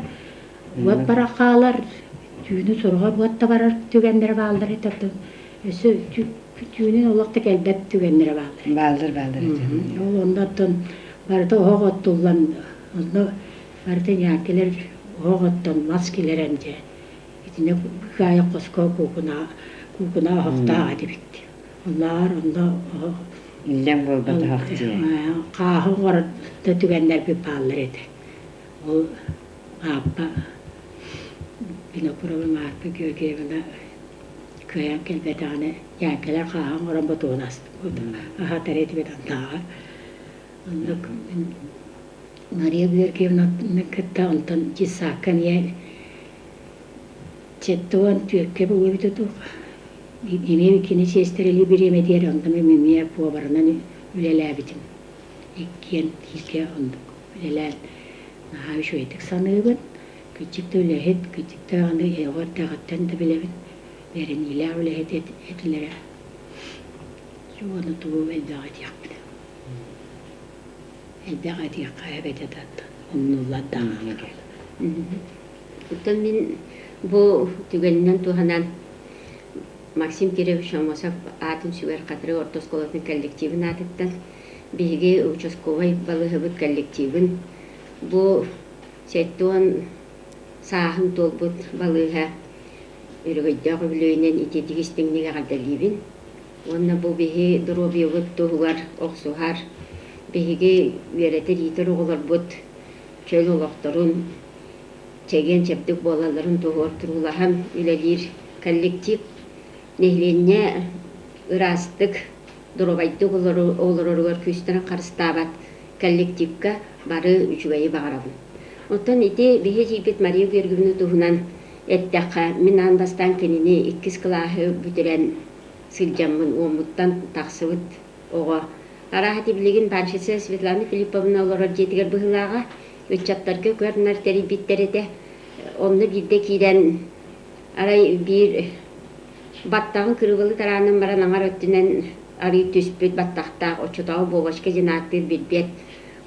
уот бара хаалар түүнү сороҕор уот да барар түгэннэрэ бааллар этэ өссө түүнүн олох да кэлбэт түгэннэрэ бааллар Бааллар бааллар этэ. Ол онно оттон барыта оһох оттуллан онно барыта ньээккилэр оһох оттон мас килэрэн дьэ Итиннэ быыкаайык хоско куукуна куукуна оһохтоох этибит. Оннооҕор онно оһох Иллэҥ буолбат оһох дьиэ. Хааһы оҥорор да түгэннэрбит бааллар этэ. Ол Мааппа Винокурова Марфа Георгиевна кыайан кэлбэтэҕинэ дьээҥкэлэр хааһы оҥорон ботугун аһатар этибит оннооҕор. Оннук Мария Георгиевнаны кытта онтон детсадка эмиэ 74-кэ буолбута дуо эмиэ кини сиэстэрэлии бириэмэтигэр онтон эмиэ поварынан үлэлээбитим. Иккиэн бииргэ оннук үлэлээн наһаа үчүгэйдик саныыбын. Кырдьык да үлэһит, кырдьык даҕаны оҕо эрдэҕиттэн да билэбин, бэриниилээх үлэһит этилэрэ. Уонна тугу элбэҕи этиэхпин. Элбэх этиэххэ эбэтэ да умнуллар даҕаны. Оттон мин бу түгэнинэн туһанан Максим Кирович Аммосов аатын сүгэр Хатырык орто оскуолатын коллективын аатыттан биһиги участковай балыыһабыт коллективын бу 70 сааһын туолбут балыыһа өрөгөйдөөх үбүлүөйүнэн итиитик истиҥник эҕэрдэлиибин. Уонна бу биһи доруобуйабыт туһугар охсуһар, биһиги үөрэтэр-иитэр оҕолорбут чөл олохторун, чэгиэн-чэбдик буолалларын туһугар туруулаһан үлэлиир коллектив нэһилиэнньэ ыраастык, доруобайдык олороругар күүстэрин харыстаабат коллективка бары үчүгэйи баҕарабын. Оттон ити биһи эдьиийбит Мария Георгиевна туһунан эттэххэ, мин аан бастаан кинини иккис кылааһы бүтэрэн сылдьаммын уоммуттан тахсыбыт оҕо. Арааһа ити билигин банщица Светлана Филипповна олорор дьиэтигэр быһыылааҕа, ыччаттарга көр-нар тэрийбиттэр этэ. Онно биирдэ киирэн арай биир баттаҕын кырыыбалы тараанан баран аҥар өттүнэн арыы түспүт баттахтаах оччотооҕу Бобочка диэн ааттыыр билбэт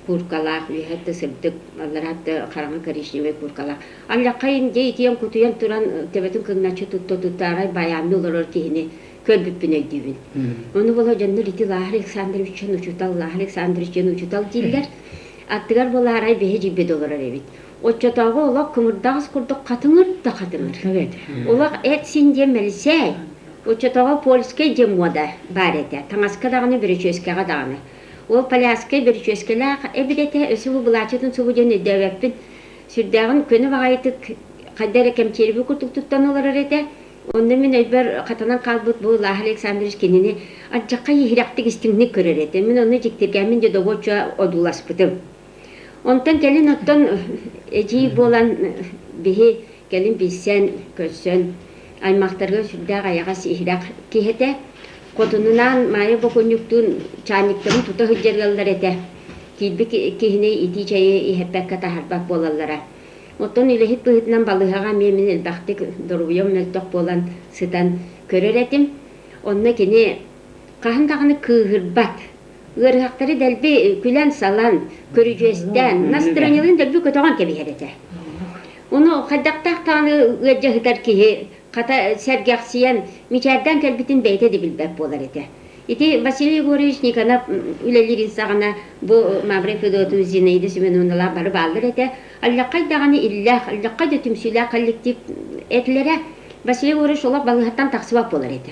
кууркалаах, үөһэ да сырдык, аллараа да хараҥа коричневай кууркалаах. Аллаххайын дьэ итийэн кутуйан туран төбөтүн кыҥначчы тутта-тутта арай байаанныы олорор киһини көрбүппүн өйдүүбүн. Ону буола дьоннор ити Лааһар Александрович диэн учуутал, Лааһар Александрович диэн учуутал дииллэр. Аттыгар буолаарай биһи дьийбит олорор эбит. Оччотооҕу олох кымырдаҕас курдук хатыҥыр да хатыҥыр. Олох эт-син диэн мэлисээй. Оччотооҕу польскай диэн муода баар этэ. Таҥаска даҕаны, бүрүчүөскэҕэ даҕаны. Ол поляскай бүрүчүөскэлээх эбит этэ, өссө бу былааччытын субу диэн өйдөөбөппүн. Сүрдээҕин көнө баҕайытык хайда эрэ кэмчиэрбит курдук туттан олорор этэ. Онно мин өйбөр хатанан хаалбыт бу Лааһар Александрович кинини алдьархай иһирэхтик истиҥник көрөр этэ. Мин онно дьиктиргээммин дьэ добуочча одууласпытым. Онтон кэлин оттон эдьиий буолан биһи кэлин билсэн, көрсөн аймахтарга сүрдээх айаҕас иһирэх киһи этэ. Хотунунаан Маайа бокуонньуктуун чаанньыктарын тута сылдьар ыаллар этэ. Киирбит киһини итии чэйи иһэппэккэ таһарбат буолаллара. Оттон үлэһит быһыытынан балыыһаҕа эмиэ мин элбэхтик доруобуйам мөлтөх буолан сытан көрөр этим. Онно кини хаһан даҕаны кыыһырбат. Ыарыһахтары дэлби күлэн-салан, көрүдьүөстээн, настырыанньаларын дэлби көтөҕөн кэбиһэр этэ. Ону хайдахтаах даҕаны ыалдьа сытар киһи хата сэргэхсийэн, мичээрдээн кэлбитин бэйэтэ да билбэт буолар этэ. Ити Василий Егорович Никонов үлэлиирин саҕана бу Мавра Федотовна, Зинаида Семеновналаах бары бааллар этэ. Аллаххай даҕаны иллээх, аллаххай да түмсүүлээх коллектив этилэрэ. Василий Егорович олох балыыһаттан тахсыбат буолар этэ.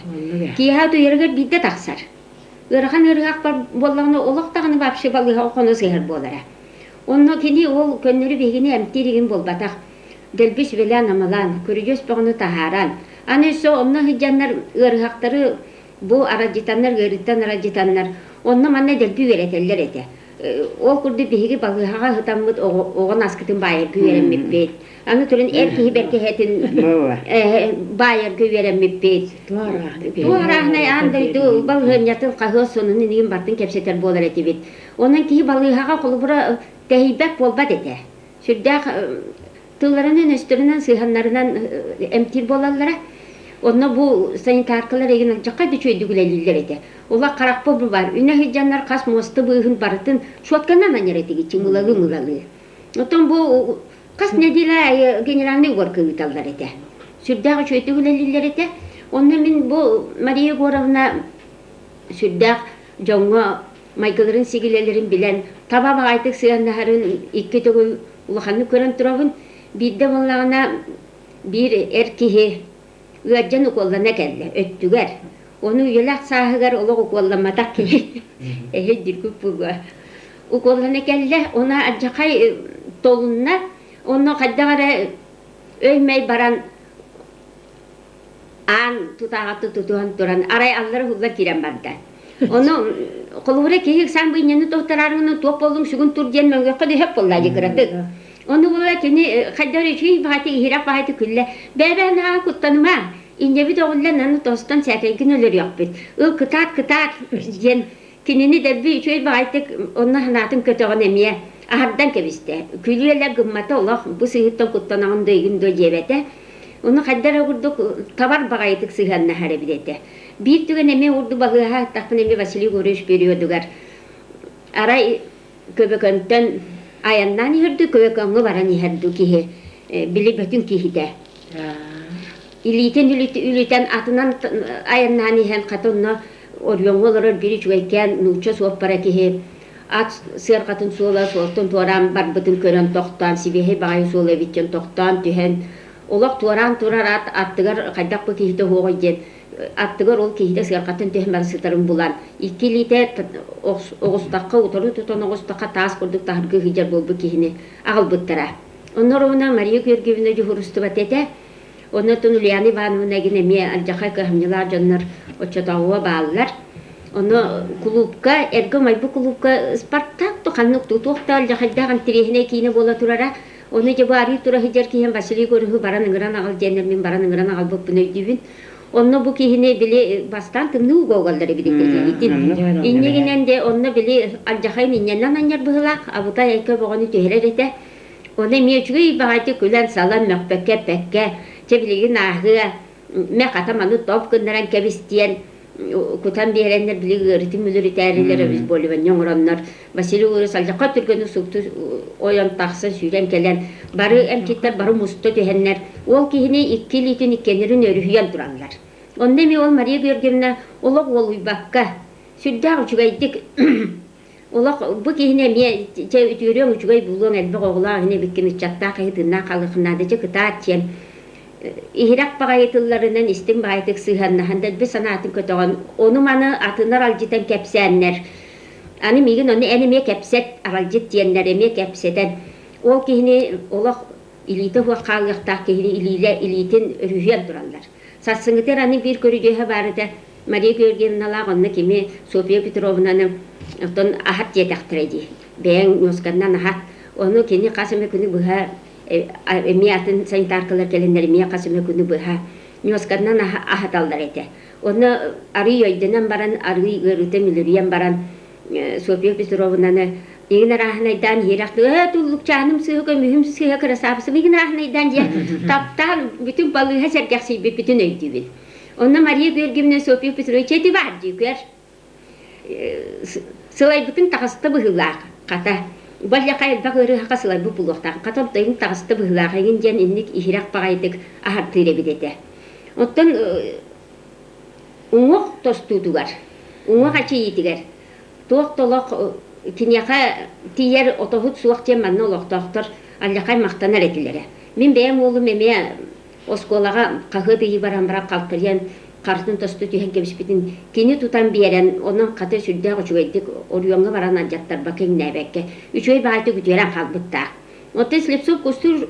Киэһэ утуйарыгар биирдэ тахсар. Ыарахан ыарыһах буоллаҕына олох даҕаны вообще балыыһаҕа хоно сыһар буолара. Онно кини ол көннөрү биһигини эмтиир игин буолбатах. Дэлби сүбэлээн-амалаан, көрүдьүөс бөҕөнү таһааран, аны өссө онно сылдьаннар ыарыһахтары бу арадьытаннар, ыарыыттан арадьытаннар, онно-манна дэлби үөрэтэллэр этэ. Ол курдук биһиги балыыһаҕа сытаммыт оҕо наскытын баайарга үөрэммиппит. Аны туран эр киһи бэргэһэтин баайарга үөрэммиппит. Туох арааһынай аан дойду балаһыанньатын хаһыат сонунун иһин бартын кэпсэтэр буолар этибит. Онон киһи балыыһаҕа холобура тэһийбэт буолбат этэ. Сүрдээх тылларынан, өстөрүнэн, сыһыаннарынан эмтиир буолаллара. Онно бу санитаркалар эгин алдьархай да үчүгэйдик үлэлииллэр этэ. Улах харахпа бу бар. Үнэ сылдьаннар хас муоста быыһын барытын шотканан анньар этигит чыҥылалыы-мылалыы. Оттон бу хас нэдиэлэ аайы генеральный уборка ыыталлар этэ. Сүрдээх үчүгэйдик үлэлииллэр этэ. Онно мин бу Мария Егоровна сүрдээх дьоҥҥо майгыларын сигилэлэрин билэн таба баҕайытык сыһыаннаһарын икки төгүл улаханнык көрөн турабын. Биирдэ буоллаҕына биир эр киһи ыалдьан укуоллана кэллэ өттүгэр. Ону үйэлээх сааһыгар олох укуолламматах киһи эһи диргүк буолуо. Укуоллана кэллэ, ону алдьархай толунна, онно хайдах эрэ өй-мэй баран аан тутааҕатты тутуһан туран арай аллара уһуллан киирэн барда. Ону холобура киһи ыксаан быйньаны тоһутараарыҥынан туох буоллуҥ сүгүн тур диэн мөҥүөххэ да сөп буолла дии кыратык. Ону була кини хайдах эрэ үчүгэй баҕайытык иһирэх баҕайытык күллэ. Бэйэ-бэйэ наһаа куттаныма, инньэбит өҕүллэн аны тостон сээкэйгин өлөрүөхпүт. Ыл кытаат кытаат диэн кинини дэлби үчүгэй баҕайытык онно санаатын көтөҕөн эмиэ аһардан кэбистэ. Күлүөлэ гыммата олох бу сыһыттан куттанаҕын да игин да диэбэтэ. Ону хайдах эрэ курдук табар баҕайытык сыһыаннаһар эбит этэ. Биир түгэн эмиэ урду балыыһа аттахпын эмиэ Василий Егорович периодугар арай Көбөкөнтөн айаннаан иһэрдүү Көбөкөҥҥө баран иһэрдүү киһи били бөтүн киһитэ. Илиитин үлүтэн атынан айаннаан иһэн хата онно оройуоҥҥа олорор биир үчүгэйкээн нуучча суоппара киһи ат сыарҕатын суола суолтан туораан барбытын көрөн тохтоон сибиэһэй баҕайы суол эбит диэн тохтоон түһэн олох туораан турар ат аттыгар хайдах бу киһитэ уһуоҕуй диэн аттыгар ол киһитэ сыарҕаттан түһэн баран сытарын булан икки илиитэ оҕустахха утары тутан оҕустахха таас курдук таһыргыы сылдьар буолбут киһини аҕалбыттара. Онно оруобуна Мария Георгиевна дьуһуурустубата этэ. Оннуттан Ульяна Ивановна эгин эмиэ алдьархай кыһамньылаах дьоннор оччотооҕуга бааллар. Ону кулуупка, эргэ умайбыт кулуупка Спартак то ханнык туох да алдьархайдаах интэриэһинэй киинэ буола турара. Ону дьэ бу арыы тура сылдьар киһим Василий Егоровы баран ыҥыран аҕал диэннэр мин баран ыҥыран аҕалбыппын өйдүүбүн. Онно бу киһини били бастаан тымныы ууга угаллар эбит этэ Инньэ гинэн де онно били алдьархайын инньэннэн анньар быһыылаах, абытай айка бөҕөнү түһэрэр этэ. Ону эмиэ үчүгэй баҕайытык күлэн-салан, мөхпөккө-эппэккэ, чэ билигин ааһыа, мэ хата маны топ гыннаран кэбис диэн кутан биэрэннэр били ыарыытын мүлүрүтээрилэр обезболивание оҥороннор Василий Егорович алдьархай түргэнник супту ойон тахсан сүүрэн кэлэн бары эмчиттэр бары муста түһэннэр ол киһини икки илиитин иккиэннэрин өрүһүйэн тураллар. Онно эмиэ ол Мария Георгиевна олох уолуйбакка сүрдээх үчүгэйдик Олох бу киһини эмиэ чэ үтүөрүөҥ үчүгэй булуоҥ элбэх оҕолоох иһин эбиккин ыччаттаах киһи тыыннаах хаалыаххын наада дьэ кытаат диэн иһирэх баҕайы тылларынан истиҥ баҕайытык сыһыаннаһан дэлби санаатын көтөҕөн ону-маны атынар алдьытан кэпсээннэр аны миигин ону эн эмиэ кэпсэт аралдьыт диэннэр эмиэ кэпсэтэн ол киһини олох илиитэ суох хаалыахтаах киһини илиилэ илиитин өрүһүйэн тураллар. Сарсыҥҥытыгар аны биир көрүдьүөһэ баар этэ Мария Георгиевналаах онно кими Софья Петровнаны оттон аһат диэтэхтэрэ дии. Бэйэҥ ньуосканнан аһат. Ону кини хас эмэ күнү быһа эмиэ атын санитаркалар кэлэннэр эмиэ хас эмэ күнү быһа ньуосканнан аһаталлар этэ. Онно арыый өйдөнөн баран, арыый ыарыыта мүлүрүйэн баран Софья Петровнаны игин арааһынайдаан иһирэх ээ туллукчааным сыыһа көмүһүм сыыһа кырасаабысым игин арааһынайдаан дьиэ таптаан бүтүн балыыһа сэргэхсийбиппитин өйдүүбүн. Онно Мария Георгиевна Софья Петрович эти баар дии сылайбытын таҕыста быһыылаах хата баллаха элбэх ыарыһаха сылайбыт буолуохтаах хата онтойун таҕыста быһыылаах эҥин диэн инник иһирэх баҕайытык аһартыыр эбит этэ. Оттон уҥуох тостуутугар, уҥуох эчэйиитигэр туох да олох киниэхэ тиийэр отоһут суох диэн манна олохтоохтор алдьархай махтанар этилэрэ. Мин бэйэм уолум эмиэ оскуолаҕа хаһыат ыйыы баран баран халтарыйан харытын тосту түһэн кэбиспитин кини тутан биэрэн, онон хата сүрдээх үчүгэйдик оройуоҥҥа баран алдьаттарбакка иҥнээбэккэ үчүгэй баҕайытык үтүөрэн хаалбыттаах. Оттон Слепцов Кустуур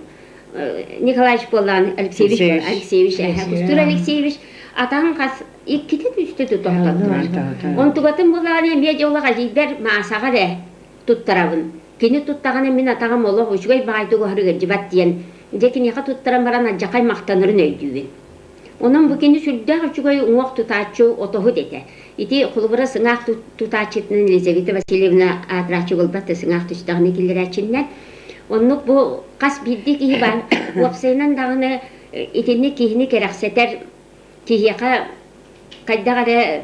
Николаевич буоллаан Алексеевич Алексеевич Кустуур Алексеевич атаһын хас иккитин үстэ тохтоттулар. Онтугатын буоллаҕына эмиэ дьоллох эдьиийбэр Маасаҕа эрэ. туттарабын. Кини туттаҕына мин атаҕым олох үчүгэй баҕайытык уһарыгырдьыбат диэн, дьэ киниэхэ туттаран баран алдьархай махтанарын өйдүүбүн. Онон бу кини сүрдээх үчүгэй уҥуох тутааччы отоһут этэ. Ити холобура сыҥаах тутааччытынан Елизавета Васильевна аатырааччы буолбат да сыҥаах түстэҕинэ киллэрээччиннэн. Оннук бу хас биирдии киһи баар уопсайынан даҕаны итинник киһини кэрэхсэтэр киһиэхэ хайдах эрэ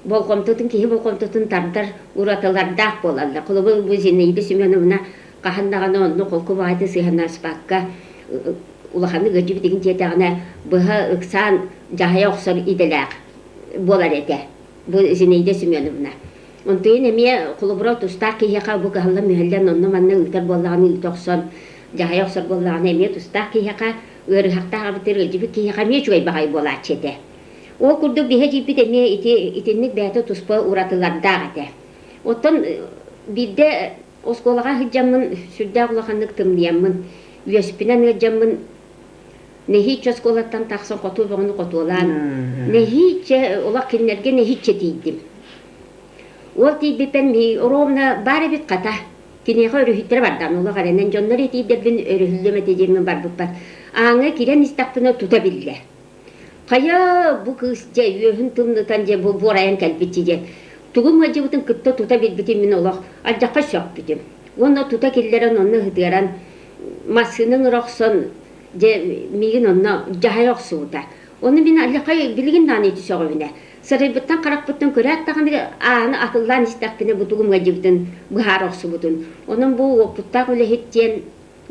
болҕомтотун киһи болҕомтотун тардар уратылардаах буолаллар. Холобур, бу Зинаида Семеновна хаһан даҕаны онно холку баҕайытык сыһыаннаспакка улаханнык ыалдьыбытыгын диэтэҕинэ быһа ыксаан дьаһайа охсор идэлээх буолар этэ бу Зинаида Семеновна. Онтуйун эмиэ холобура тустаах киһиэхэ бу кыһаллан-мүһэллэн онно-манна ыытар буоллаҕына ыыта охсон дьаһайа охсор буоллаҕына эмиэ тустаах киһиэхэ ыарыһахтаах эбэтэр ыалдьыбыт киһиэхэ эмиэ үчүгэй баҕайы буолааччы этэ. Ол курдук биһи эдьиийбит эмиэ ити итинник бэйэтэ туспа уратылардаах этэ. Оттон биирдэ оскуолаҕа сылдьаммын сүрдээх улаханнык тымныйаммын, үөспүнэн ыалдьаммын нэһииччэ оскуолаттан тахсан хотуу бөҕөнү хотуолаан нэһииччэ олох кинилэргэ нэһииччэ тиийдим. Ол тиийбиппин ровно баар эбит хата киниэхэ өрүһүттэрэ бардаан олох эрэнэн дьоннор этиийдэрбин өрүһүллүөм этэ диэммин барбыппар ааҥҥа киирэн истэхпинэ тута биллэ. Хайа бу кыыс дьэ үөһүн тымнытан дьэ бу буорайан кэлбит диэн тугум ыалдьыбытын кытта тута билбитим мин олох алдьархай сөхпүтүм. Уонна тута киллэрэн онно ыһытыаран массыына ыҥыра охсон дьэ миигин онно дьаһайа охсубута. Ону мин алдьархай билигин даҕаны ити сөҕөбүнэ. Сарайбыттан харахпыттан көрөөт даҕаны ааны атыллаан истэхпинэ бу тугум ыалдьыбытын быһаара охсубутун. Онон бу уопуттаах үлэһит диэн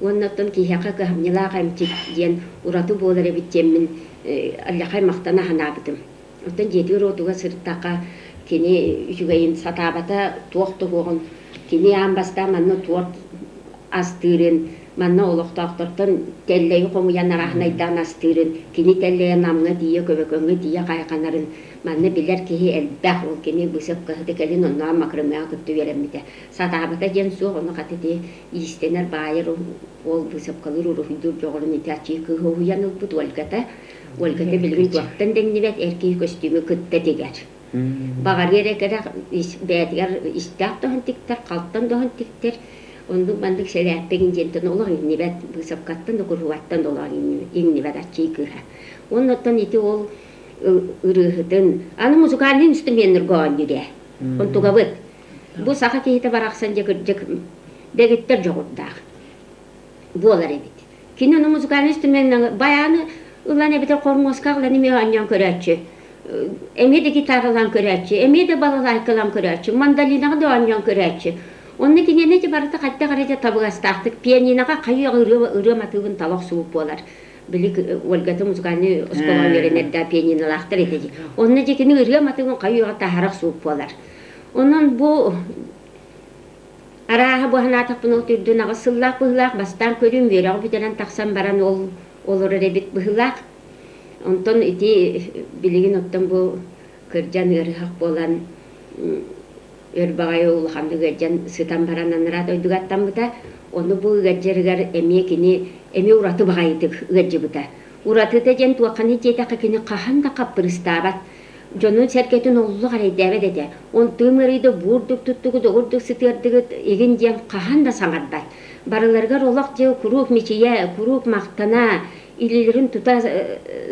Уонна оттон киһиэхэ кыһамньылаах эмчит диэн ураты буолар эбит диэммин алдьархай махтана санаабытым. Оттон дьиэтигэр-уотугар сырыттахха кини үчүгэйин сатаабата туох да суоҕун, кини аан бастаан манна туорт астыырын, манна олохтоохтортон тэллэйи хомуйан арааһынайдаан астыырын, кини тэллэйэ Намҥа тиийэ, Көбөкөҥҥө тиийэ хайҕанарын манна билэр киһи элбэх. Ол кини быысапкаһыта кэлин оннооҕор Макрымыаҕа кытта үөрэммитэ. Сатаабата диэн суох, ону хата ити иистэнэр баайар уол быысапкалыыр уруһуйдуур дьоҕурун ити аччыы кыыһы уһуйан ылбыт Ольгата. Ольгата билигин туохтан дэҥнибэт эр киһи көстүүмү кытта тигэр. Баҕарыар эрэ кэрэх бэйэтигэр истээх доһун тиктэр, халтан доһун тиктэр. Оннук маннык сэлээппэгин диэнтэн олох иҥнибэт, быысапкаттан да куруһубаттан да олох иҥнибэт аччыы кыыһа. Уонна оттон ити ол ырыаһытын, аны музыкальный инструменнарга оонньуур ээ. Онтугабыт. Бу саха киһитэ барахсан дьэ кырдьык дэгиттэр дьоҕурдаах буолар эбит. Кини ону музыкальный инструмент баяны ылан эбэтэр хормуоска ылан эмиэ оонньоон көрөөччү, эмиэ да гитаралаан көрөөччү, эмиэ да балалайкалаан көрөөччү, мандолинаҕа да оонньоон көрөөччү. Онно киниэнэ ити барыта хайдах эрэ дьэ табыгастаахтык пианиноҕа хайыы ырыа ырыа матыыбын тала охсубут буолар. Били Ольгата музыкальный оскуолаҕа үөрэнэр да пианинолаахтар этэ дии. Онно дьэ кини ырыа матыыбын хайыы таһара охсубут буолар. Онон бу арааһа бу санаатахпына ол төрдүн аҕыс сыллаах быһыылаах бастаан көрүүм үөрэҕи бүтэрэн тахсан баран ол олорор эбит быһыылаах. Онтон ити билигин оттон бу кырдьан ыарыһах буолан өр баҕайы улаханнык ыалдьан сытан баран анараа дойдуга аттаммыта. Ону бу ыалдьарыгар эмиэ кини эмиэ ураты баҕайытык ыалдьыбыта. Уратыта диэн туохханый диэтэххэ кини хаһан да хаппырыстаабат. Дьонун-сэргэтин оллох эрэйдээбэт этэ. Онтуом ыарыйда буурдук туттугут, оҕурдук сытыардыгыт игин диэн хаһан да саҥарбат. Барыларыгар олох дьэ куруук мичийэ, куруук махтана, илиилэрин тута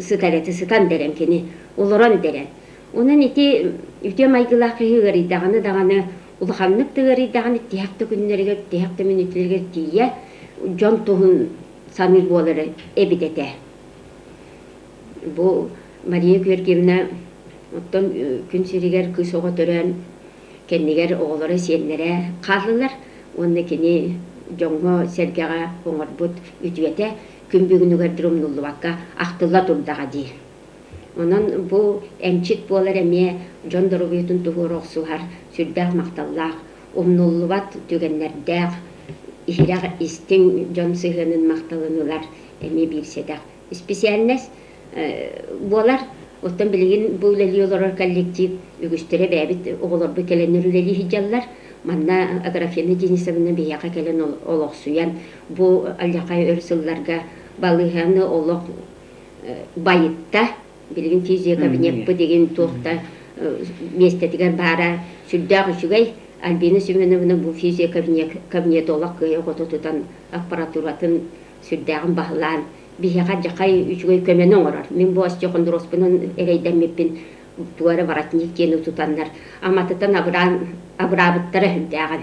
сытар этэ, сытан дэрэн кини, олорон дэрэн. Онон ити үтүө майгылаах киһи ыарыйдаҕына даҕаны, улаханнык да ыарыйдаҕына тиһэх да күннэригэр, тиһэх да мүнүүтэлэригэр тиийэ дьон туһун саныыр буолар эбит этэ. Бу Мария Георгиевна оттон күн сиригэр кыыс оҕо төрөөн кэннигэр оҕолоро сиэннэрэ хааллылар уонна кини дьоҥҥо-сэргэҕэ оҥорбут үтүөтэ күн бүгүнүгэр дылы умнуллубакка ахтылла турдаҕа дии. Онон бу эмчит буолар эмиэ дьон доруобуйатын туһугар охсуһар сүрдээх махталлаах, умнуллубат түгэннэрдээх, иһирэх истиҥ дьон сыһыанын махталын ылар эмиэ биир сэдэх исписээлинэс буолар. Оттон билигин бу үлэлии олорор коллектив үгүстэрэ бэйэбит оҕолорбут кэлэннэр үлэлии сылдьаллар. Манна Аграфена Денисовна биһиэхэ кэлэн олохсуйан бу алдьархай өр сылларга балыыһаны олох байытта. Билигин физиокабинеппыт игин туох да миэстэтигэр баара сүрдээх үчүгэй. Альбина Семеновна бу физиокабинетолог кыайа-хото тутан аппаратуратын сүрдээҕин баһылаан, биһиэхэ дьахай үчүгэй көмөнү оҥорор. Мин бу остеохондрозпунан эрэйдэммиппин туора воротник диэни тутаннар аматытан абыраан абыраабыттара сүрдээҕин.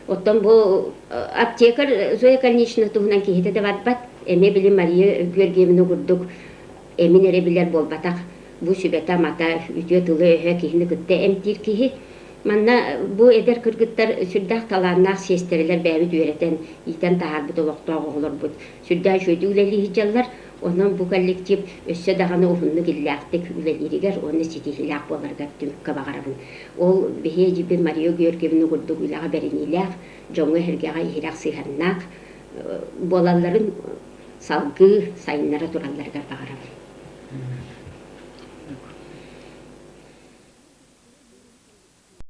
Оттон бу аптекарь Зоя Калинична туһунан киһитэ да барбат. Эмиэ били Мария Георгиевна курдук эмин эрэ билэр буолбатах. Бу сүбэтэ-амата, үтүө тылы-өһө киһини кытта эмтиир киһи. Манна бу эдэр кыргыттар сүрдээх талааннаах сиэстэрэлэр бэйэбит үөрэтэн, иитэн таһаарбыт олохтоох оҕолорбут сүрдээх үчүгэйдик үлэлии сылдьаллар. Онон бу коллектив өссө даҕаны уһуннук иллээхтик үлэлииригэр уонна ситиһиилээх буоларыгар түмүккэ баҕарабын. Ол биһиги эдьиийбит Мария Георгиевна курдук үлэҕэ бэриниилээх, дьоҥҥо-сэргэҕэ иһирэх сыһыаннаах буолалларын салгыы сайыннара туралларыгар баҕарабын.